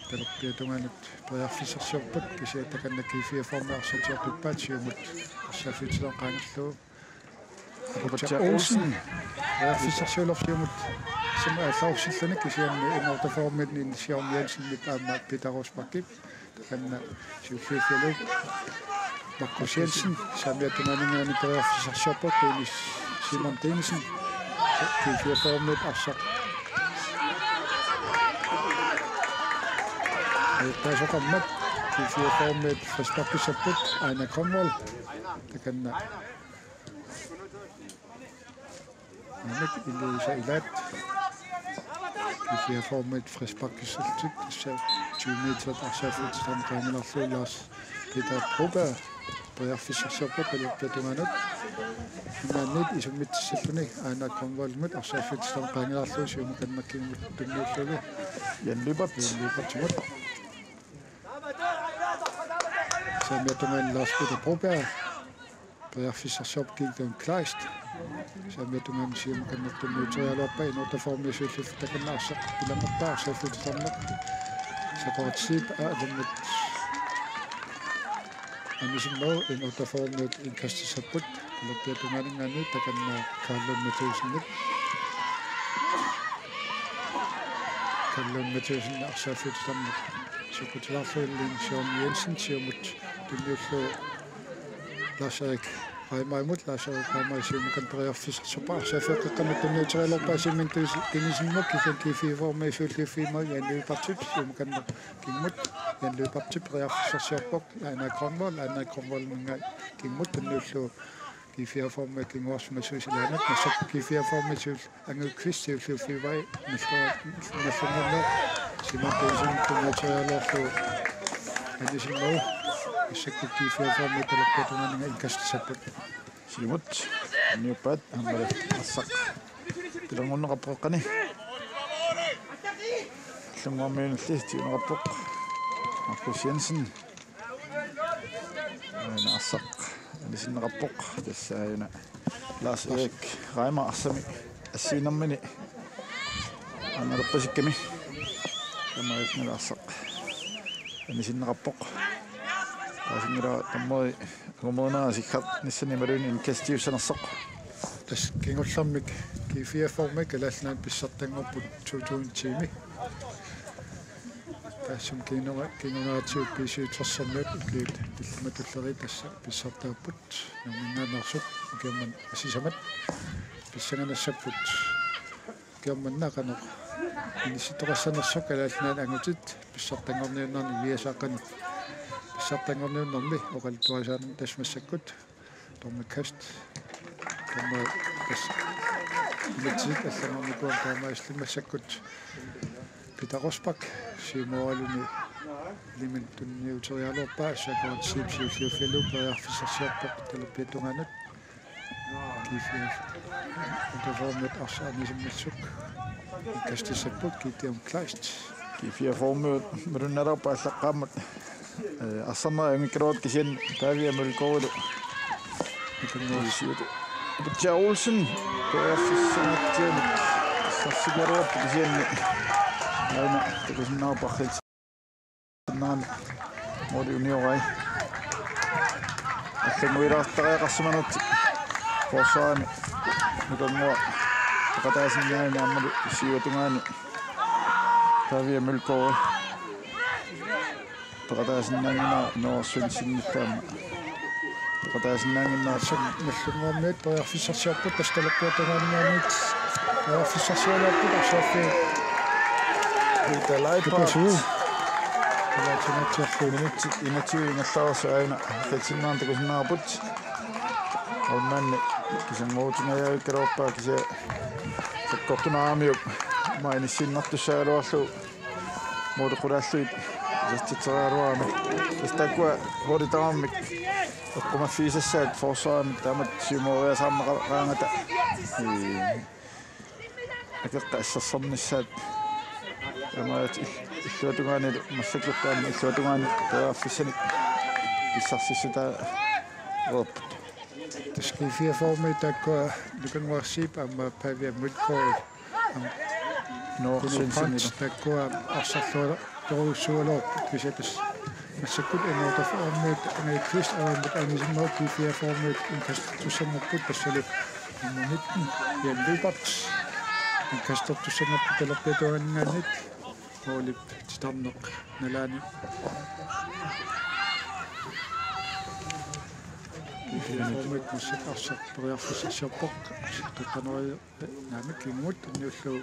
Talerpiata tungaanut periarfissarsiorput, kisianni takanna G fireogfyrre-miut arsaq tioqqippaat, siumut arsaaffiup titarneq qaangerlugu. Aputsiaq Olsen. Periarfissarsiorluarpoq siumut. Sima allaussilluni, kisianni N otteogfyrre-miut Niels Jørgen Jensenip aamma Peter Rosbachip. Takanna siulliuffigalugu Markus Jensen, saamiata tungaaninngaanniit periarfissarsiorpoq, Dennis Simon Danielsen. G fireogfyrre-miut arsaq ajuttaasoqarmat, G fireogfyrre-miut frisparkissapput, Aina Grønvold. Takanna Naamik, iluisa ilaat. G fireogfyrre-miut frisparkissallutik, tassa tyve meter arsaaffiup titarneq qaangilaarlugu, Lars Peter Broberg periarfissarsiorpoq talerpiata tungaanut. Imaanniit isummitsissalluni Aina Grønvoldimut arsaaffiup titarneq qaangilaarlugu siumukanneq kingumut tunniullugu. Jan Lyberth. Jan Lyberthimut. Saamiata tungaani Lars Peter Broberg. Periarfissarsiorpoq Gideon Kleist. Saamiata tungaani siumut kannertunniuterialuarpaa, N otteogfyrre-miut siulliuffik takanna arsaq ilanngortaa, arsaq siulliuffik takanna. Sakoratip aalammat anisimmagu N otteogfyrre-miut indkastissapput. Talerpiata tungaaninngaanniit takanna Karl Lund Mathiassenip. Karl Lund Mathiassen arsaq siulliuffik takanna. Sukkutilaarlugu Lin Søren Jensen siumut tunniullugu Lars Erik Reimerimut, Lars Erik Reimer siumut kannertunniuteriarpaa, arsaq siulliuffik qeqqanut tunniuterialuarpaa, Simon Dinesen-, Dinesenimut, kisianni G fireogfyrre-miut siulliuffimmagu Jan Lyberthip siumut kannertussaq kingumut, Jan Lyberthip periarfissarsiorpoq, Ejnar Grønvold, Ejnar Grønvoldiminngaanniit kingumut tunniullugu G fireogfyrre-miut kinguarsimasuusilaanut, massakkut G fireogfyrre-miut siul-, Angel Kvist siulliuffigivai, nallu-, nallunnguamik Simon Poulsen tunniuterialuarlugu anisimmagu, massakkut G fireogfyrre-miut talerpiata tungaaninngaanniit indkastissapput. Siumut tunniuppaat, aammalu arsaq tilangunneqarpoq qeqqani. Nallunnguammiunulli tiguneqarpoq Markus Jensen. Aajuna arsaq anisinneqarpoq, tassa aajuna Lars Erik Reimer arsami assiginermini angalerpasikkami. Taamaalilluni arsaq anisinneqarpoq. Taasinngilaq dommeri angumerinera siggarnissani imaluunniit indkastiussanersoq. Tassa kingullermik G fireogfyrre-mi Kalaallit Nunaanni pissartanngorput to tusind ti-mi. Taassuma kingunera-, kinguneratigut B syvogtres-ermiut ukiut tallimat tulliit tassa pissartaapput. Nammineerlutik ukiormanna sisamat pissanganassapput. Ukiormanna qanoq inissittoqassanersoq Kalaallit Nunaanni angutit pissartanngorniunnerni, Elias Aqqanut pissartanngorniunnermi oqaluttuarisaanermi, tassa massakkut dommeri Kvist. Dommeri Kvist. Inatsit allanngornikuupput, taamaalilluni massakkut Peter Rosbach siumut aamma Limit tunniuterialuarpaa, arsaq siulliuffik siulliuffigalugu periarfissarsiorpoq talerpiata tungaanut. G fireogfyrre-miut arsaq anisimmassuk indkastissapput, Gideon Kleist. G fireogfyrre-miut malunnarpoq aallaqqaammut. Eh, arsarneq ajunngikkaluartoq, kisianni Pavia Mølgaardilu. Ikannuarsiut. Butcher Olsen. Periarfissaatinik arsarsigaluarpoq kisianni. Aana takusinnaavarput. Naan. Mooli uniorai. Allannguilaartariaqarsimanertik. Forsvarimi. Nukannguaq. Peqataasinnaanngilaq aammalu siuatungaani Pavia Mølgaard. Peqataasinnaannginnera Noah Svendsenip taama. Peqataasinnaannginnera. Nallunnguammiut periarfissarsiorput, tassa talerpiata tungaaninngaanniit periarfissarsiorput, arsaq siulliuffik. Peter Leibold. Tupasu. Peter Leibold. Minutsit enogtyve ingerlareersut aajuna halvfjerdsinnaanni takusinnaavarput. Aammalu kisianni utingajavikkaluarpaa, kisianni sakkortuneramiuk aamma inissiinnartussaagaluarlugu. Mooli qulaallugit isertitseriaraluarami. Tassa taakkua holdi tamarmik eqqumaffigisassaat forsvarimi taamatut siumoriasaarneqaraangata. Ii. Akeqqat assersornissaat. Taamaattumik il-, illuatungaanilu massakkut taama illuatungaani periarfissanik pissarsissutaareerput. Tassa G fireogfyrre-mi taakkua Nukannguaq Zeeb aamma Pavia Mølgaard. Noah Svendsen. Taakkua arsarluartorujussuugaluarput, kisianni tassa massakkut N otteogfyrre-miut Angel Kvist avammut anisimmagu G fireogfyrre-miut indkastertussanngorput, tassalu nummer nitten Jan Lyberth indkastertussanngorput talerpiata tungaaninngaanniit. Moolip titarneq nalaani. G fireogfyrre-miut massakkut arsaq periarfissarsiorpoq. Arsaq qeqqanori-, naamik kingumut tunniullugu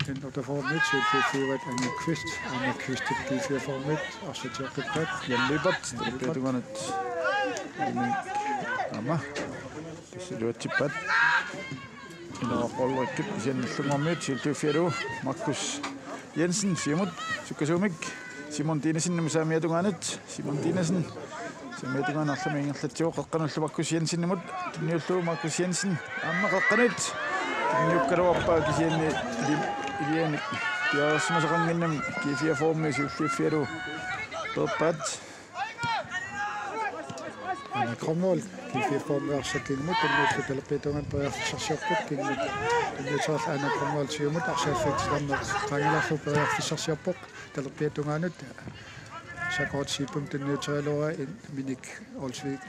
N otteogfyrre-miut siulliuffigivai Angel Kvist, Angel Kvistip G fireogfyrre-miut arsaq sioqqippaat. Jan Lyberth, Jan Lyberth. Talerpiata tungaanut. Aamma. Tassa iluatsippaat. Inoaq Olrikip kisianni nallunnguammiut siulliuffigalugu Markus Jensen siumut sukkasuumik Simon Dinesenimut saamiata tungaanut. Simon Dinesen saamiata tungaanut arlamik ingerlatsivoq, qeqqanullu Markus Jensenimut tunniullugu Markus Jensen aamma qeqqanut tunniukkaluarpaa, kisianni ili-, ilianik piareersimasaqannginnami G fireogfyrre-miut siulliuffigalugu peerpaat. Aana Grønvold, G fireogfyrre arsaq kingumut, tunniullugu talerpiata tungaanut periarfissarsiorpoq, kingumut tunniuteqarlugu Aana Grønvold siumut arsaaffiup titarneq qaangilaarlugu periarfissarsiorpoq, talerpiata tungaanut Sakoort Siipum tunniuterialuaa, in-, Minik Olsvig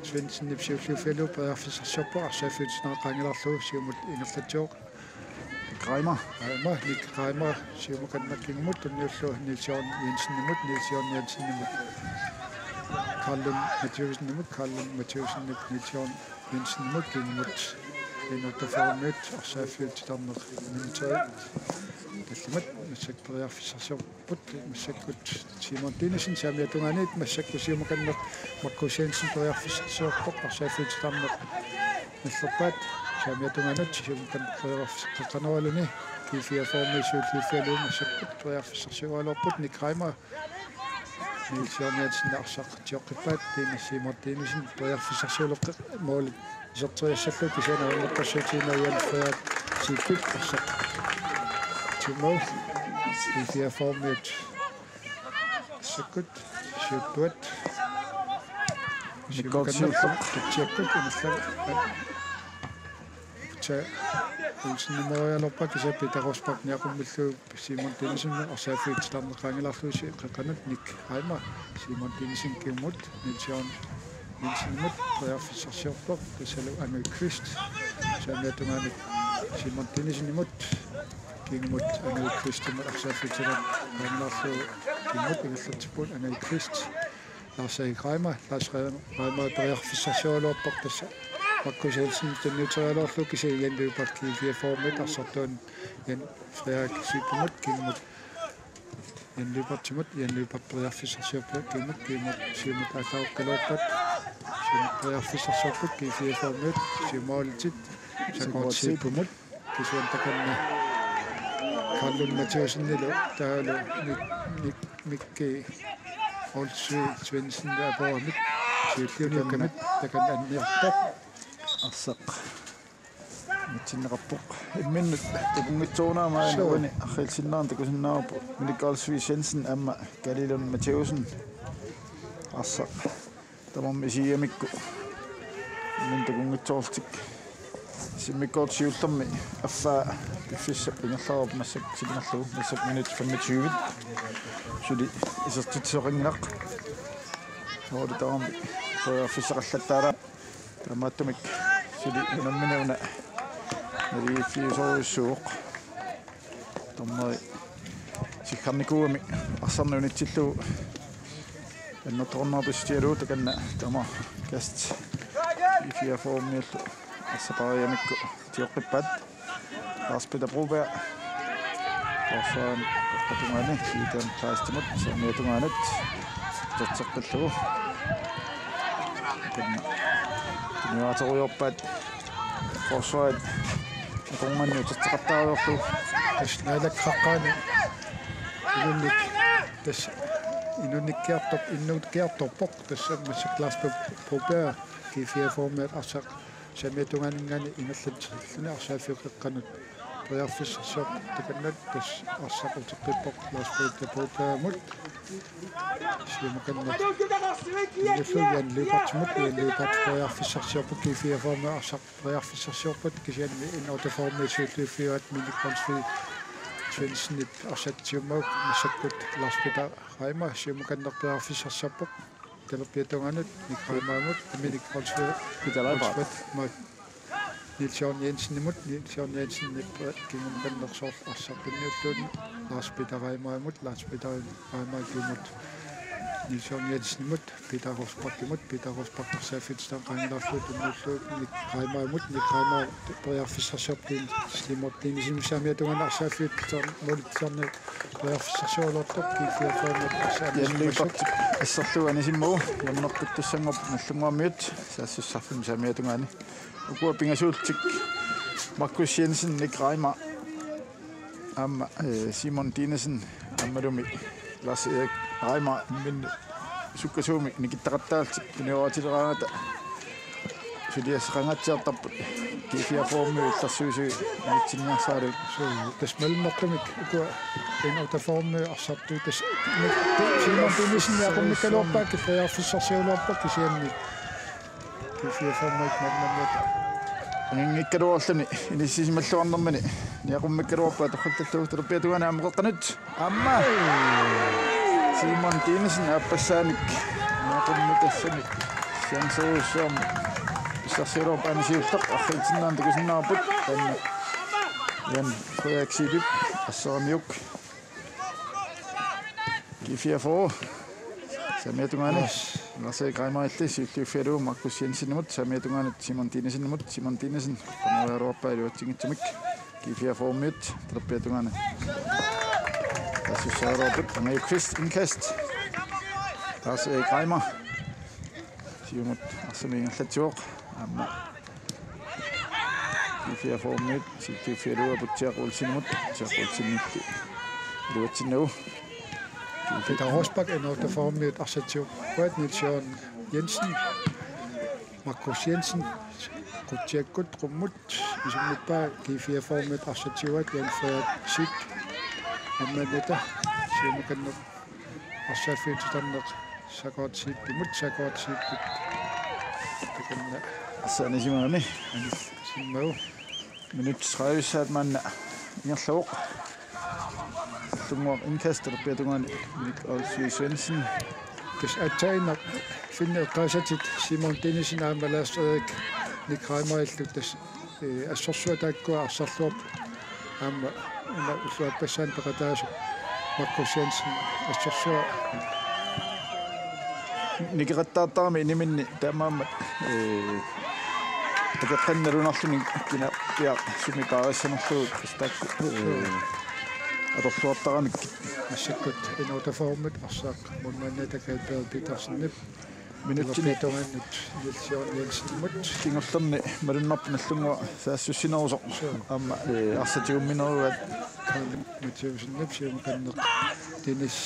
Svendsenip siulliuffigalugu periarfissarsiorpoq, arsaaffiup titarneq qaangilaarlugu siumut ingerlatsivoq. Reimer. Reimer, Nick Reimer, siumut kanna kingumut, tunniullugu Niels Jørgen Jensenimut, Niels Jørgen Jensenimut Karl Lund Mathiassenimut, Karl Lund Mathiassenip Niels Jørgen Jensenimut, kingumut N otteogfyrre-miut arsaaffiup titarneq unlimited. Tallimat massakkut periarfissarsiorput, massakkut Simon Dinesen saamiata tungaanut, massakkut siumut kanna Markus Jensen periarfissarsiorpoq, arsaaffiup titarneq nallerpaat, saamiata tungaanut siumut kanna periarfissarsiorpoq, qeqqanut aamma G fireogfyrre-miut siulliuffigalugu massakkut periarfissarsioraluarput. Nick Reimer, Niels Jørgen Jensen arsaq tioqqippaat, Dinesen, Simon Dinesen periarfissarsiuleqqik, måli iserteriassallugu, kisianni ajornartorsiutigineq Jan Frederik Siipip arsaq tiumagu, G fireogfyrre-miut massakkut siuttuat. Mikko siumut kanna Siuttup. Tutsiakkut ingerlapput. Tja, Olsen numerialerpaa, kisianni Peter Rosbach niaqummillugu Simon Dinesen arsaaffiup titarneq qaangilaarlugu, qeqqanut Nick Reimer, Simon Dinesen kingumut, Niels Jørgen Jensenimut periarfissarsiorpoq, tassalu Angø Kvist saamiata tungaanut Simon Dinesenimut, kingumut Angø Kvistimut arsaaffiup titarneq qaangilaarlugu, kingumut ingerlatsipput Angø Kvist. Lars Erik Reimer, Lars Reimer periarfissarsioraluarpoq, tassa Markus Jensen tunniuterialuarlugu, kisianni Jan Lyberth G fireogfyrre-miut arsartuunut Jan Frederik Siipumut, kingumut Jan Lyberthimut, Jan Lyberth periarfissarsiorpoq, kingumut, kingumut siumut aallarugaluarpat, siumut periarfissarsiorput G fireogfyrre-miut, siumut aallartippoq Sakoort Siipumut, kisianni takanna Karl Lund Mathiassenilu taavalu Mik-, Mik-, Mikki Olsvig Svendsen apuramik siulliunniukkamik takanna anniarpoq. Arsaq mitsinneqarpoq. Imminnut takunngitsoorunarmat. Suu. Uani arriilsinnaanera takusinnaavarput Minik Olsvig Svendsen aamma Karl Lund Mathiassen. Arsaq tamarmik isigigamikku imminnut takunngitsoorlutik. Simmikkoortoq siullermi affaa piffissap ingerlareerpoq massakkut sinnerlugu, massakkut minut femogtyve. Suli isertitsisoqanngilaq. Soorlu tamarmik periarfissaqallattaalaarput. Taamaattumik suli unammineq una naligiiffigisorujussuuvoq. Dommeri sikkarnikuugami arsarneq unitsillugu annertoornera pissutigalugu, takanna tamakku G fireogfyrre-miullu arsaq paarigamikku tioqqippaat. Lars Peter Broberg. Forsvarerip tungaani Peter Kleistimut, saamiata tungaanut uterteqqillugu. Takanna tunniuterujoorpaat forsvarit akornanni uterteqattaarlugu. Tassa naalakkeqqaani inunnik, tassa inunnikkiartorp-, inunnikkiartorpoq, tassa massakkut Lars Broberg G fireogfyrre-miut arsaq saamiata tungaaninngaanniit ingerlatsilluni arsaaffiup qeqqanut periarfissarsiorpoq, takanna tassa arsaq uteqqippoq Lars Peter Brobergimut. Siumut kanna tunniullugu Jan Lyberthimut, Jan Lyberth periarfissarsiorpoq, G fireogfyrre-miut arsaq periarfissarsiorput, kisianni N otteogfyrre-miut siulliuffigaat Minik Olsvig Svendsenip arsaq tiumagu, massakkut Lars Peter Reimer siumut kanna periarfissarsiorpoq. Talerpiata tungaanut Nick Reimerimut, Minik Olsvig, Peter Leibold. Olsvig, ma-, Niels Jørgen Jensenimut, Niels Jørgen Jensenip kingumut kanna soorlu arsaq tunniullugu Lars Peter Reimerimut, Lars Peter Reimer kingumut Niels Jørgen Jensenimut, Peter Rosbachimut, Peter Rosbach arsaaffiup titarneq qaangilaarlugu tunniullugu Nick Reimerimut, Nick Reimer periarfissarsiorpoq Simon Dinesenimut, saamiata tungaanut arsaaffiup titarneq periarfissarsioraluartoq, G fireogfyrre-miut arsaq Jan Lyberth asserlugu anisimmagu, hjørnerpittussanngorpoq Nagdlunguamiut saassussarfimmi saamiata tungaani. Ukua pingasuullutik Markus Jensen, Nick Reimer aamma, eh, Simon Dinesen aammalumi Lars Erik Reimer imminnut sukkasuumik nikittaqattaallutik tunioratileraangata suliassaqangaatsiartarput G fireogfyrre-miut illersuisui unitsinniarsaralugu. Suu, tassa malunnartumik ukua N otteogfyrre-miut arsartut tassa Simon Dinesen aqummikkaluarpaa, periarfissarsiugaluarpoq, kisianni G fireogfyrre-miut målmandiata anginngikkaluarluni inissisimalluarnermini niaqummikkaluarpaa torrallallugu. Talerpiata tungaani aamma qeqqanut. Aamma. Simon Dinesen aappassaanik niaqummik tassani chancerujussuarmik pissarsigaluarpaa, aana siulleq arriitsinnaanut takusinnaavarput. Taanna Jan Frederik Zeebip asseramiuk. G fireogfyrre. Saamiata tungaani. Lars Erik Reimerilli siulliuffigalugu Markus Jensenimut, saamiata tungaanut Simon Dinesenimut, Simon Dinesen qeqqaneriaraluarpaa iluatsinngitsumik. G fireogfyrre-miut talerpiata tungaani. Taassussagaluarput, Angaju Kvist, indkast. Lars Erik Reimer. Siumut arsamik ingerlatsivoq. Aamma G fireogfyrre-miut siulliuffigalugu Aputsiaq Olsenimut, Aputsiaq Olsenilli iluatsinnagu. Peter Rosbach, N otteogfyrre-miut arsaatigaat, Niels Jørgen Jensen, Markus Jensen, Qutsiakkut qummut isummippaa. G fireogfyrre-miut arsaatigaat, Jan Frederik Zeeb, aamma Neta, siumukanneq arsaaffiup titarneq Sakuat Zeebimut, Sakuat Zeebip takanna arsaanisimagami. Anisimmagu. Minutsit tredive maanna ingerlavoq. Nagdlunguaq indkast talerpiata tungaani, Minik Olsvig Svendsen. Tassa aatsaannguaq finni eqqaasatit Simon Dinesen aamma Lars Erik Nick Reimerillu tassa, ee, assorsuaq taakkua arsarluarput. Aamma una ulluappassaani peqataasoq Markus Jensen assorsuaq. Nikeqattaartarami iniminni taamaammat, ee, akeqqani nalunarluni kina piaq sumi paarissanerlugu, ee, atorluartaramikkit. Massakkut N otteogfyrre-miut arsaat målmandiata Kaj Peter Petersenip. Minutsini. Talerpiata tungaanut Niels Jørgen Jensenimut. Kingullerni malunnarpoq Nagdlunguaq saassussinerusoq. Suu. Aamma, ee, arsaq tigumminerugaat. Karl Mathiassenip siumukanneq Dennis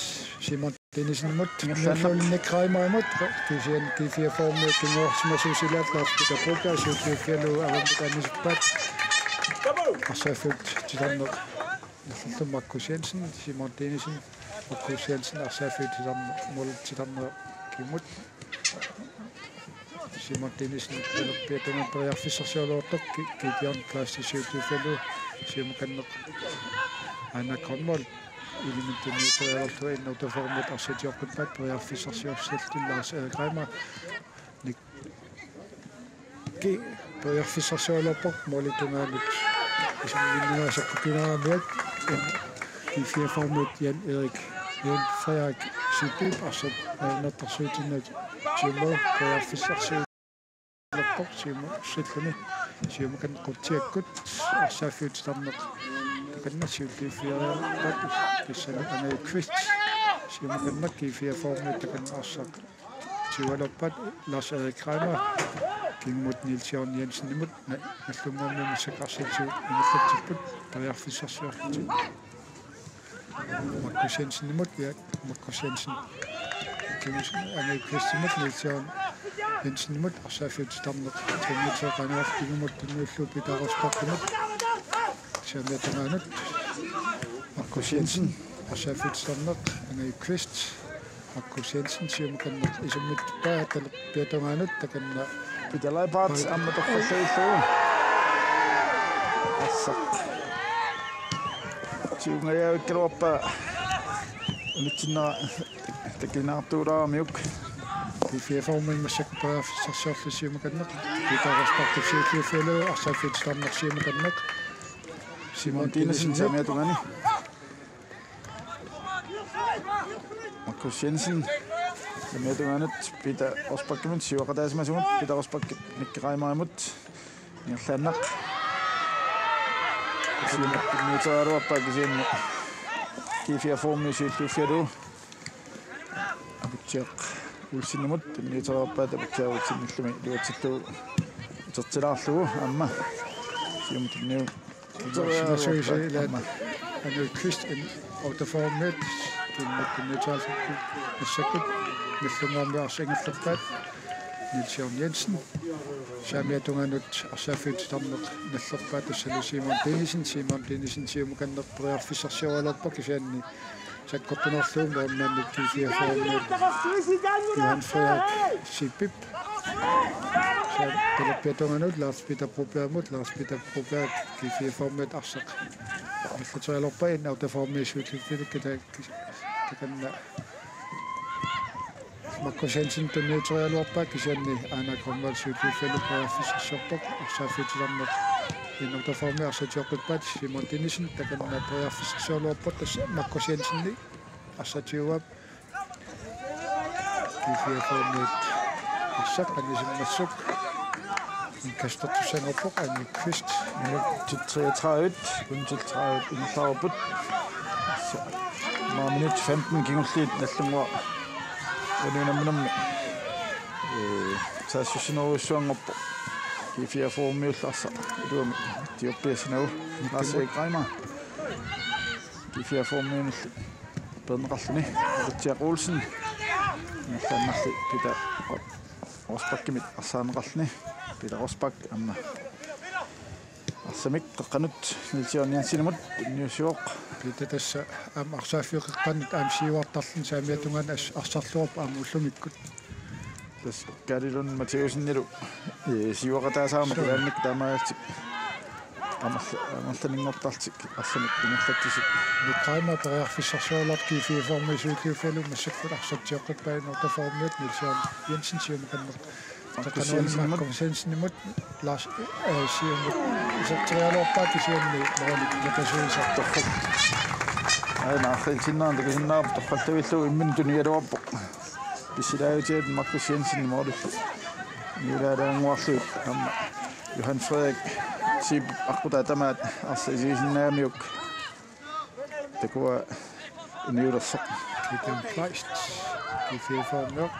Simon Dinesenimut. Ingerlaannaq. Nick Reimerimut. Kisianni G fireogfyrre-miut kinguarsimasuusilaat Lars Peter Brøgger siulliuffigalugu avammut anisippaat. Arsaaffiup titarneq. Nagdlunguaq Markus Jensen, Simon Dinesen, Markus Jensen arsaaffiup titarneq, målip titarneq kingumut. Simon Dinesen talerpiata tungaanut periarfissarsioraluartoq, Gi-, Gideon Kleist siulliuffigalugu siumukanneq Aana Grønvold, Ilimit tunniuterialerlugu N otteogfyrre-miut arsaatigoqqippaat, periarfissarsiorlutik Lars Erik Reimer. Nikki periarfissarsioraluarpoq målip tungaanut. Isimminninngaasaq kinaamiat G fireogfyrre-miut Jan Erik, Jan Frederik Zeebip arsaq ajornartorsiutinnut, Timo periarfissarsior- -luarpoq siumussalluni. Siumukanneq Qutsiakkut arsaaffiup titarneq takanna siulliuffigaluarpat, tassani Angaju Kvist siumukanneq G fireogfyrre-miut takanna arsaq tigulaarpat, Lars Erik Reimer kingumut Niels Jørgen Jensenimut. Na-, Nagdlunguami massakkut arsaq tigu ingerlatsipput, periarfissarsiorlutik. Markus Jensenimut, ja, Markus Jensen. Kingumut Angaju Kvistimut, Niels Jørgen Jensenimut, arsaaffiup titarneq. Tunniuteqanngilaq kingumut tunniullugu Peter Rosbachimut. Saamiata tungaanut. Markus Jensen, arsaaffiup titarneq, Angaju Kvist. Markus Jensen siumukanneq isummippaa talerpiata tungaanut, takanna Peter Leibarth aamma torrallagillugu. Arsaq tigungajaavikkaluarpaa unitsinnera takinaartuulaaramiuk. G fireogfyrre-miut massakkut periarfissarsiorlutik siumukanneq. Peter Rosbach siulliuffigalugu arsaaffiup titarneq siumukanneq. Simon Dinesen saamiata tungaani. Markus Jensen saamiata tungaanut Peter Rosbachimut, siuaqataasimasagut Peter Rosbach Nikki Reimerimut. Ingerlaannaq. Siumut tunniuteriaraluarpaa kisianni G fireogfyrre-miut siulliuffigalugu Aputsiaq Olsenimut tunniuteriaraluarpaa, Aputsiaq Olsenillumi iluatsittuuvoq utertilaarlugu aamma. Siumut tunniu- Suusi ilaat Angaju Kvist N otteogfyrre-miut, kingumut tunniuteriaraluarpaa massakkut. Nagdlunguami arsaq ingerlappaat, Niels Jørgen Jensen. Saamiata tungaanut arsaaffiup titarneq nallerpaaq, tassalu Simon Dinesen, Simon Dinesen siumukanneq periarfissarsioraluarpoq kisianni sakkortunerlugu målmandip G fireogfyrre-miut Johan Frederik Zeebip. Talerpiata tungaanut Lars Peter Brobergimut, Lars Peter Broberg G fireogfyrremiut arsaq. Allattualuorpaa N otteogfyrremiut siulliuffigalugit, takanna Markus Jensen tunniuteriaraluarpaa, kisianni Aana Grønvold siulliuffigalugu periarfissarsiorpoq, arsaaffiup titarneq N otteogfyrremiut arsaq tioqqippaat. Simon Dinesen takanna periarfissarsioraluarpoq, tassa Markus Jensenip arsaq tiuaap. G fireogfyrremiut arsaq anisimmassuk. Indkastertussanngorpoq Anne Kvist. Minutsit treogtredive, sekundit tredive ingerlareerput. Aamma minutsit femten kingulliit Nagdlunguaq uani unamminermi, ee, saassussinerujussuanngorpoq. G fireogfyrremiullu arsaq iluamik tiorpiassinagu. Lars Erik Reimer G fireogfyrremiunullu peerneqarluni. Aputsiaq Olsen. Ingerlaannarli Peter Rosbachimit arsaarneqarluni. Peter Rosbach aamma arsamik qeqqanut Niels Jørgen Jensenimut tunniussivoq. Peter tassa aamma arsaaffiup qeqqanut aamma siuartarluni, saamiata tungaanut as-, arsarluarpoq aamma ullumikkut. Tassa Kaali Lund Mathæussenilu, ee, siuaqataasaarmat ilaannik taamaalillutik amerla-, amerlaninngortarlutik arsamik ingerlatsisut. Nick Reimer periarfissarsioraluartoq G fireogfyrremiut siulliuffigalugu, massakkut arsaq tioqqippaat N otteogfyrremiut, Niels Jørgen Jensen siumukanneq. Markus Jensenimut. Markus Jensenimut, Lars, ee, siumut iserteriaraluarpaa, kisianni måli nakasuisa. Torrak. Aana arriitsinnaarneq takusinnaavarput, torrallavillugu imminut tunigaluarpoq. Pissilaavitsiat Markus Jensen målillu niulaalaannguarlugit aamma Johan Frederik Zeeb aqqutaa tamaat arsaq isigisinnaagamiuk. Takuat uniulersoq. Peter Kleist, G fireogfyrremiut.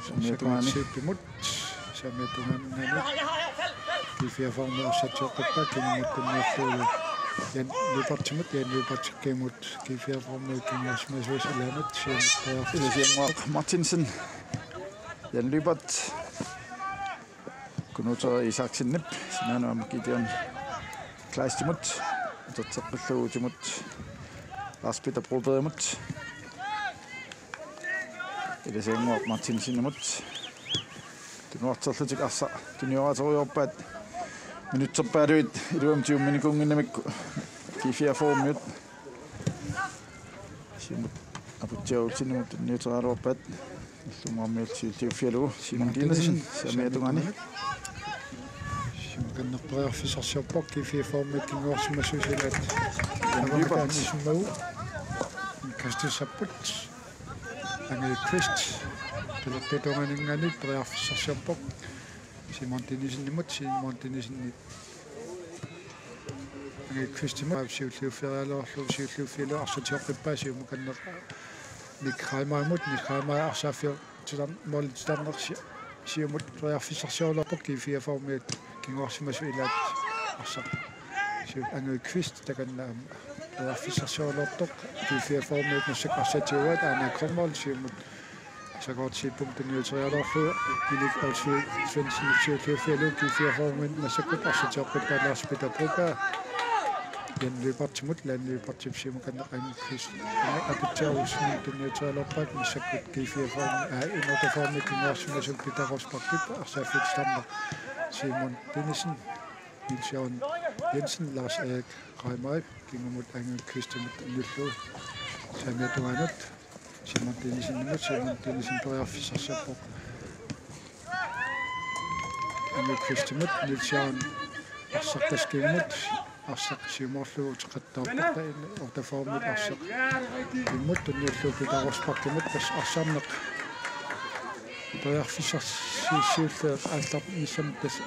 Saamiata tungaani. Zeebimut, saamiata tungaani. G fireogfyrremiut arsaq tioqqippaat, kingumut tunniullugu Jan Lyberthimut, Jan Lyberth kingumut G fireogfyrremiut kinguarsimasuisa ilaanut, siumut periarfissarsiorpoq. Martinsen, Jan Lyberth, Kunuuta Isaksenip, sinaanut aamma Gideon Kleistimut, uterteqqillugu utimut Lars Peter Brobergimut, Ilasiannguaq Martinsenimut. Tunuarterlutik arsaq tunioraaterujoorpaat minutserpaalunni iluamik tiumminikuunnginnamikku G fireogfyrremiut. Siumut Aputsiaq Olsenimut tunniuteriaraluarpaat. Nagdlunguarmiut siulliuffigalugu Simon Dinesen saamiata tungaani. Siumukanneq periarfissarsiorpoq, G fireogfyrremiut kinguarsimasuisa ilaat. Jan Lyberth. Anisimmagu. Indkastussapput. Anne Kvist. Talerpiata tungaaninngaanniit periarfissarsiorpoq. Simon Dinesenimut, Simon Dinesenip Anne Kvistimut. Siulliufferiaraluarlugu, siulliuffigalugu arsaq tioqqippaa, siumukanneq Nick Reimerimut, Nick Reimer arsaaffiup titar-, målip titarneq si-, siumut periarfissarsiorluarpoq, G fireogfyrremiut kinguarsimasut ilaat arsaq. Siu-, Anne Kvist takanna aamma periarfissarsiorluartoq, G fireogfyrremiut massakkut arsaq tiuaat, Aana Grønvold siumut Sakortipum tunniuteriaraluarlugu, Minik Olsvig Svendsen siulliuffigalugu, G fireogfyrremiut massakkut arsaq tioqqippaat, Lars Peter Broberg Jan Lyberthimut, Jan Lyberthip siumukanneq Anne Kvist, Aputsiaq Olsenimut tunniuteriaraluarpaat, massakkut G fireogfyrre, aa, N otteogfyrremiut kinguarsimasut Peter Rosbachip arsaaffiup titarneq Simon Dinesen, Niels Jørgen Jensen, Lars Erik Reimerip kingumut Anne Kvistimut tunniullugu saamiata tungaanut Simon Dinesenimut, Simon Dinesen periarfissarsiorpoq Anne Kvistimut, Niels Jørgen arsaq tassa kingumut, arsaq siumoorlugu uteqattaarpoq, N otteogfyrremiut arsaq kingumut tunniullugu Peter Rosbachimut, tassa arsarneq periarfissarsiorlugu aallarnissamut tassa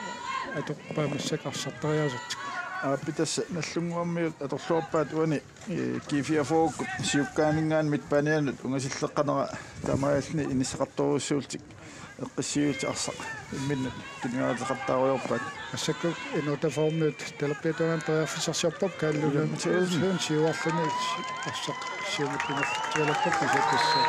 atorpaa massakkut arsartariaasertik. Aappi tassa Nagdlunguarmiut atorluarpaat uani, ee, G fireogfyrremiut siukkaaninngaanniit midtbaneanut ungasilleqqanera taamaalilluni inissaqartorujussuullutik eqqissiivillutik arsaq imminnut tunioraateqattaarujoorpaat. Massakkut N otteogfyrremiut talerpiata tungaanut periarfissarsiorpoq, Kalle Lund Mathæussen siuarluni arsaq siumut ingerlatsialerpoq, kisianni tassa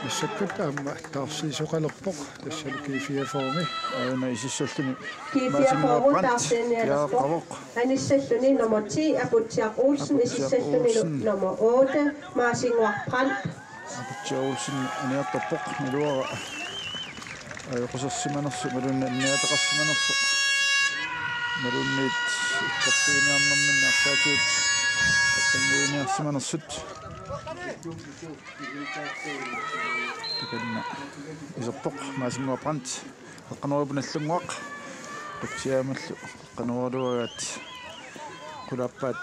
massakkut aamma taarsiisoqalerpoq, tassalu G fireogfyrremi. Aana isissalluni G fireogfyrre taarsiinialerpoq. Piareerpavoq. Anissalluni nummer ti, Aputsiaq Olsen, Aputsiaq isissallunilu Olsen. Nummer otte, Martin Brandt. Aputsiaq Olsen aniartorpoq, naluara ajoqusersimanersoq imaluunniit anniaataqarsimanersoq imaluunniit ikkersuiniarnerminni arlaatigut qatanguiniarsimanersut. Takanna iserpoq Maasinnguaq Brandt, Qeqqanukarput Nagdlunguaq, qutsiaamallu Qeqqanukaluaraat qulaappaat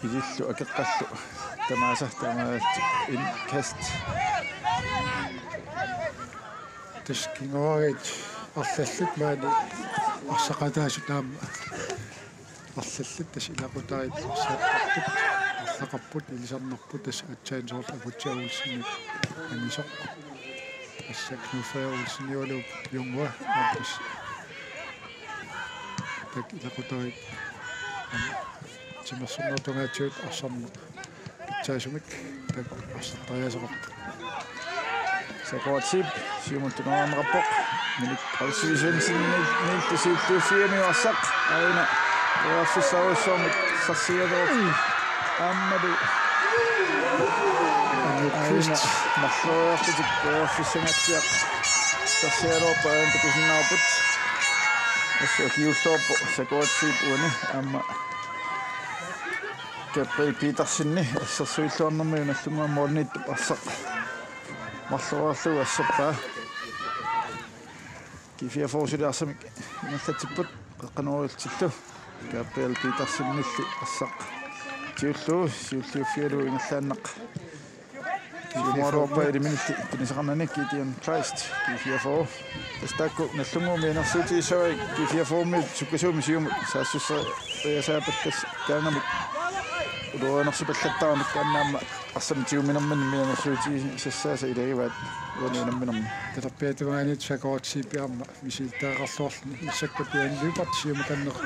ilillu akeqqallu tamaasa taamaalillutik indkast. Tassa kinguaariit arlallit maani arsaqataasut aamma arlallit tassa ilaqutariit arsartartut arlaqarput ilisarnarput tassa aatsaat soorlu Aputsiaq Olsenip anisoq. Tassa Knud Frederik Olsen Ivaluup Jungua aamma tassa. Taakku ilaqutariit timersornerup tungaatigut arsarneq pitsaasumik taakku arsartariaaseqarput. Sakuatsi siumut tunuarneqarpoq. Minik Paulsen Svendsen niillu siulliuffiani arsaq aajuna periarfissarujussuarmik sarsarsigaluarpoq. Aammalu Anu aajuna Kvist marloriarlutik periarfissangaatsiaq sarsarsigaluarpoq, aajuna takusinnaavarput. Tassa akiuulluarpoq Sakuatsip uani aamma Gabriel Petersenip assersuilluarnermiuk Nagdlunguami målimiittup arsaq marloriarlugu asserpaa. G fireogfyrre suli arsamik ingerlatsipput Qeqqanukarutillu. Gabriel Petersenilli arsaq siulliu-, siulliuffigalugu ingerlaannaq. Siumukaluarpaa iliminnulli tunisaqarnani Gideon Kleist, G fireogfyrre. Tassa taakku Nagdlunguami inersuutigissavaat G fireogfyrremiut sukkasuumik siumut saassusseriasaapallassaangamik ulorianersipallattaarneq aamma arsamik tiguminermini mianersuutigisassaasa ilagivaat uani unamminermi. Talerpiata tungaaniit Sakuatsip aamma misilittagaqarluarluni massakkut Johan Lyberth siumukanneq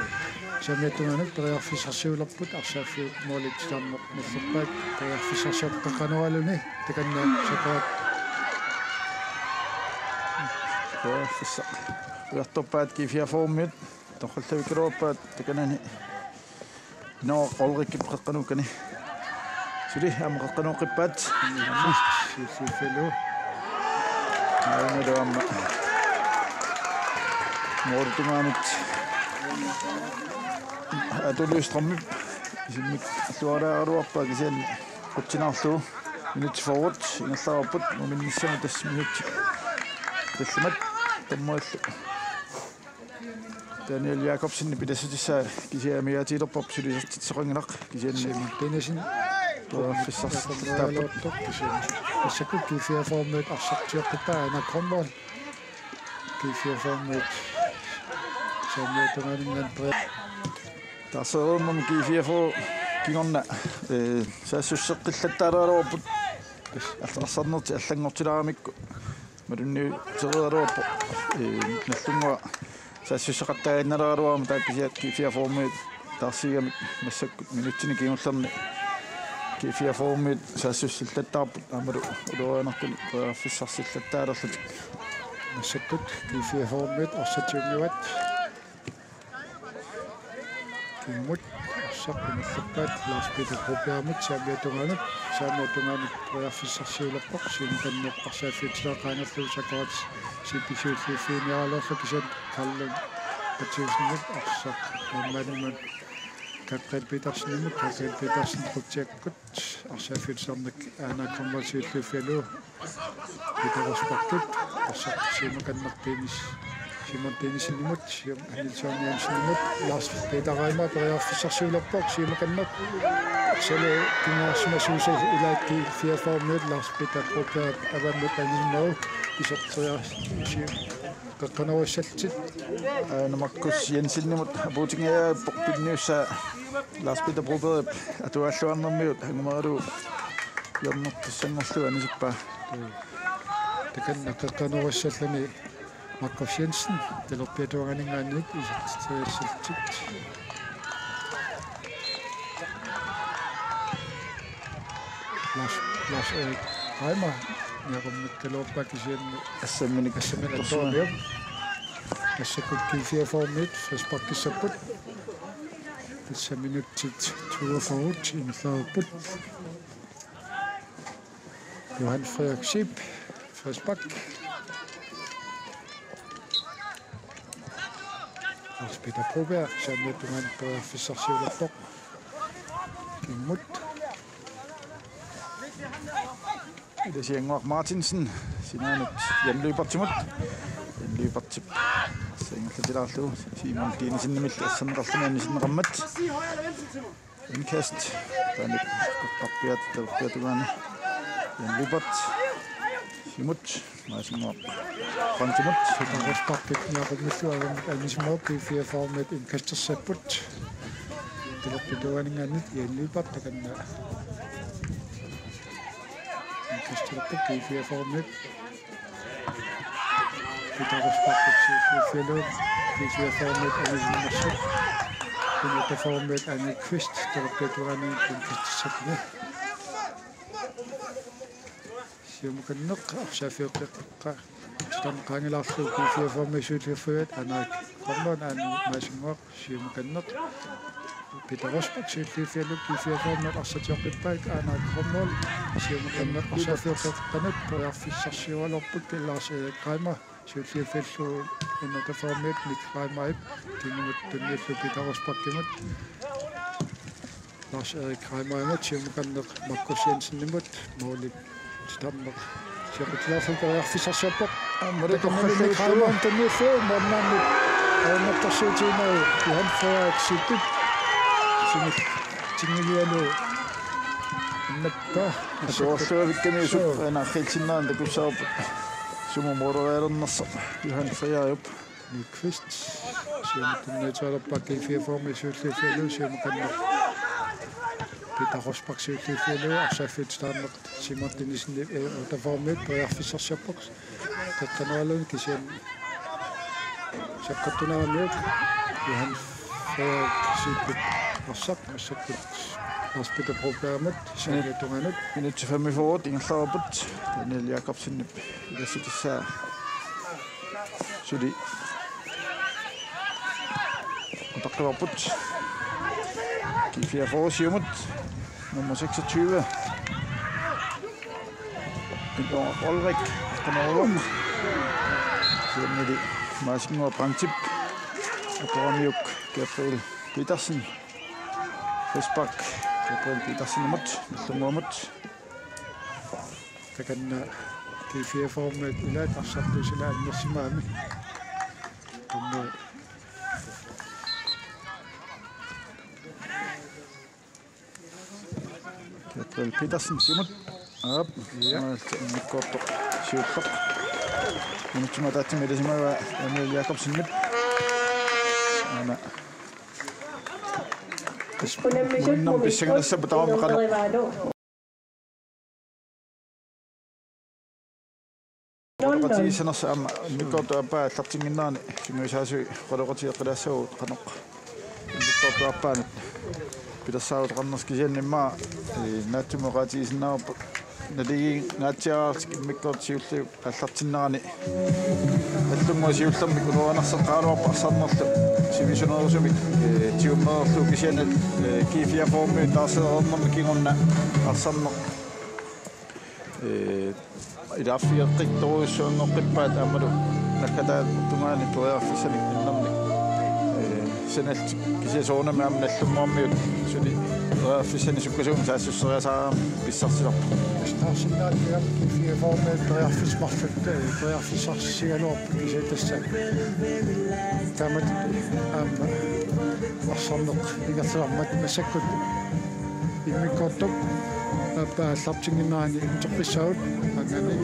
saamiata tungaanut periarfissarsiulerput, arsaaffiup målit titarneq nallerpaat periarfissarsiorpoq Qeqqanukaluni. Takanna Sakuat. Periarfissaq ujartorpaat G fireogfyrremiut torrallavikkaluarpaat takanani. Nå, Ulrikip Qeqqanukkani. Suli aamma Qeqqanukippaat. Siulliuffigalugu. Aajuna aamma målip tungaanut Atu Lystrømip isimmik alluaraaraluarpaa kisianni qutsinaarlugu. Minutsit fyrre ingerlareerput, muminnissamut tassa minutsit tallimat dommerillu Daniel Jakobsenip ilassutissaa kisianni amigaatigilerpoq, sulisassaqanngilaq kisianni. Simon Denisen. Periarfissarsillattaarput. Kisianni massakkut G fireogfyrremiut arsartiorput, Anna Grønvold. G fireogfyrremiut saamiata tungaaninngaanniit periar- Taarsereernermi G fireogfyrre kingorna, eh, saassusseqqillattaaraluarput. Arsarnertik allanngortilaaramikku. Malunniutereeraluarpoq, eh, Nagdlunguaq saassussaqattaaginnaleraluarmat, taakku kisianni G fireogfyrremiut taarsigamik massakkut minutsini kingullerni G fireogfyrremiut saassussillattaarput aammalu ulorianartunik periarfissarsillattaalerlutik. Massakkut G fireogfyrremiut arsaq tiunngivaat. Kimmut arsaq ingerlappaat Lars Peter Brobergimut saamiata tungaanut, saamiata tungaanut periarfissarsiulerpoq, siumukanneq arsaaffiup titarneq qaangerlugu Sakuatsip siulliuffigineqarlugu kisianni Karl Lund Mathiassenip arsaq maannamut Gabriel Petersenimut, Gabriel Petersen qutsiakkut arsaaffiup titarneq Anna Grønvold siulliuffigalugu Peter Rosbachip arsaq siumukanneq Dennis, Simon Dennisenimut, Sium-, Nils Jørgen Jensenimut, Lars Peter Reimer periarfissarsiulerpoq, siumukanneq arsalu kinguarsimasuusoq ilaat G fireogfyrremiut Lars Peter Broberg avammut anisinnagu iserteriarsi-, Qeqqanukarutillu. Aana Markus Jensenimut apuutingajaappoq, pinniussaa Lars Peter Brobergip atuaalluarnermigut angumeralugu hjørnertussanngorlugu anisippaa. Takanna Qeqqanukarusilluni Markus Jensen, talerpiata tungaaninngaanniit isertitseriassallutik. Lars, Lars Erik Reimer niaqummikkaluarpaa kisianni assamminik, assamminik attuamiuk. Massakkut G fireogfyrremiut frisparkissapput. Tassa minutsit toogfyrre ingerlareerput. Johan Frederik Zeeb, frispark. Peter Broberg, saamiata tungaanut periarfissarsiulerpoq. Kimmut. Ilasiannguaq Martinsen, sinaanut Jan Lyberthimut. Jan Lyberthip arsaq ingerlatilaarlugu Simon Dinesen-imillu asserneqarluni anisinneqarmat. Indkast. Taanna qeqqarpiaat talerpiata tungaanut. Jan Lyberth. Siumut. Maasinnguaq Brandtimut. Peter Rosbachip niaqqummillu avammut anisimavoq, G fireogfyrre-miut indkastersapput. Talerpiata tungaanut Jan Lyberth takanna. Indkastersapput G fireogfyrre-miut. Peter Rosbach siulliuffigalugu, G fireogfyrre-miut anisinnersut. N-otteogfyrre-miut Anne Kvist, talerpiata tungaanut indkastersapput. Siumukanneq, arsaaffiup qeqqa-, titarneq qaangilaarlugu G fireogfyrre-miut siulliuffigaat, Anna Rønnow, Anne Maasinnguaq, siumukanneq. Peter Rosbach siulliuffigalugu G fireogfyrre-miut arsaq tioqqippaat, Anna Rønnow, siumukanneq arsaaffiup qeqqanut, periarfissarsiugaluarput, Lars Erik Reimer, siulliuffigalugu N-otteogfyrre-miut Nick Reimerip, kingumut tunniullugu Peter Rosbachimut. Lars Erik Reimerimut, siumukanneq Markus Jensenimut, målip titarneq sioqqutilaarlugu periarfissarsiorpoq. Aamma takornaluni Reimerimut tunniullugu, maannaannut ajornartorsiutigineq Johan Frederik Sippip. Sumut tinngilialu innappa. Atuarluavikkamiuk suu, ena, qilsinnaanera takussavarput. Sumut målerialernersoq Johan Frederik. Nyqvist. Siumut tunniutilerpaa G fireogfyrre-miut siulliuffigalugu, siumukanneq Peter Rosbach siulliuffigalugu, arsaaffiup titarneq Simon Dinesen, eh, otteogfyrre-miut periarfissarsiorpoq. Qeqqanut aamma kisianni saqqummiunnermiuk Johan Frederik Sippip arsaq, massakkut Lars Peter Brobergimut, saamiata tungaanut. Minutsit femogfyrre ingerlareerput, Daniel Jakobsenip ilassutissaq suli utaqqivarput. G fireogfyrre siumut. Nummer seksogtyve. Peter Olrik. Peter Olrik. Siumut Maasinnguaq Brandtip. Atoramiuk Gabriel Petersen. Frispark Gabriel Petersenimut. Nallunnguamut. Takanna G fireogfyrre-miut ilaat arsartuusilaat annersimagamik. Takanna Gabriel Petersen siumut. Aap. Ja. Aamma immikkoortoq siulleq. Minutsimut ataatsimut ilasimavaa Emil Jakobsenip. Aana. Unammisut unnuk pissanganassapput tamarmik qanoq. Oqaloqatigissanersoq aamma immikkoortup aappaa aallartinnginnerani sungiusaasui oqaloqatigeqqilaassavagut qanoq immikkoortup aappaanut pilersaaruteqarnersoq, kisianni immaqa, ee, naatsumik oqaatigisinnaavarput naligiinnaatsiaraarlutik immikkoortut siulliit aallartinnerani. Nallunnguaq siullermik ulorianersoqqaaraluarpoq arsarnerlu sivisunerusumik, ee, tigummereerlugu, kisianni, ee, G fireogfyrre-miut taarsereernermi kingorna arsarneq, ee, ilaaffigeqqittorujussuanngoqqippaat aammalu naggataata tungaani periarfissanik innermik, ee, sanallutik, kisianni soorunami aamma Nallunnguarmiut suli periarfissanik sukkasuumik saassusseriasaarami pissarsilerpoq. Taarsinnaatitagami G fireogfyrre-miut periarfissat marluk, ee, periarfissarsigaluarput, kisianni tassa taamatut aamma arsarneq ingerlaarmat massakkut immikkoortup aappaa aallartinnginnerani uterfissaagut, angani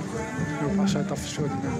nuup arsaq atorfissuanngilaq.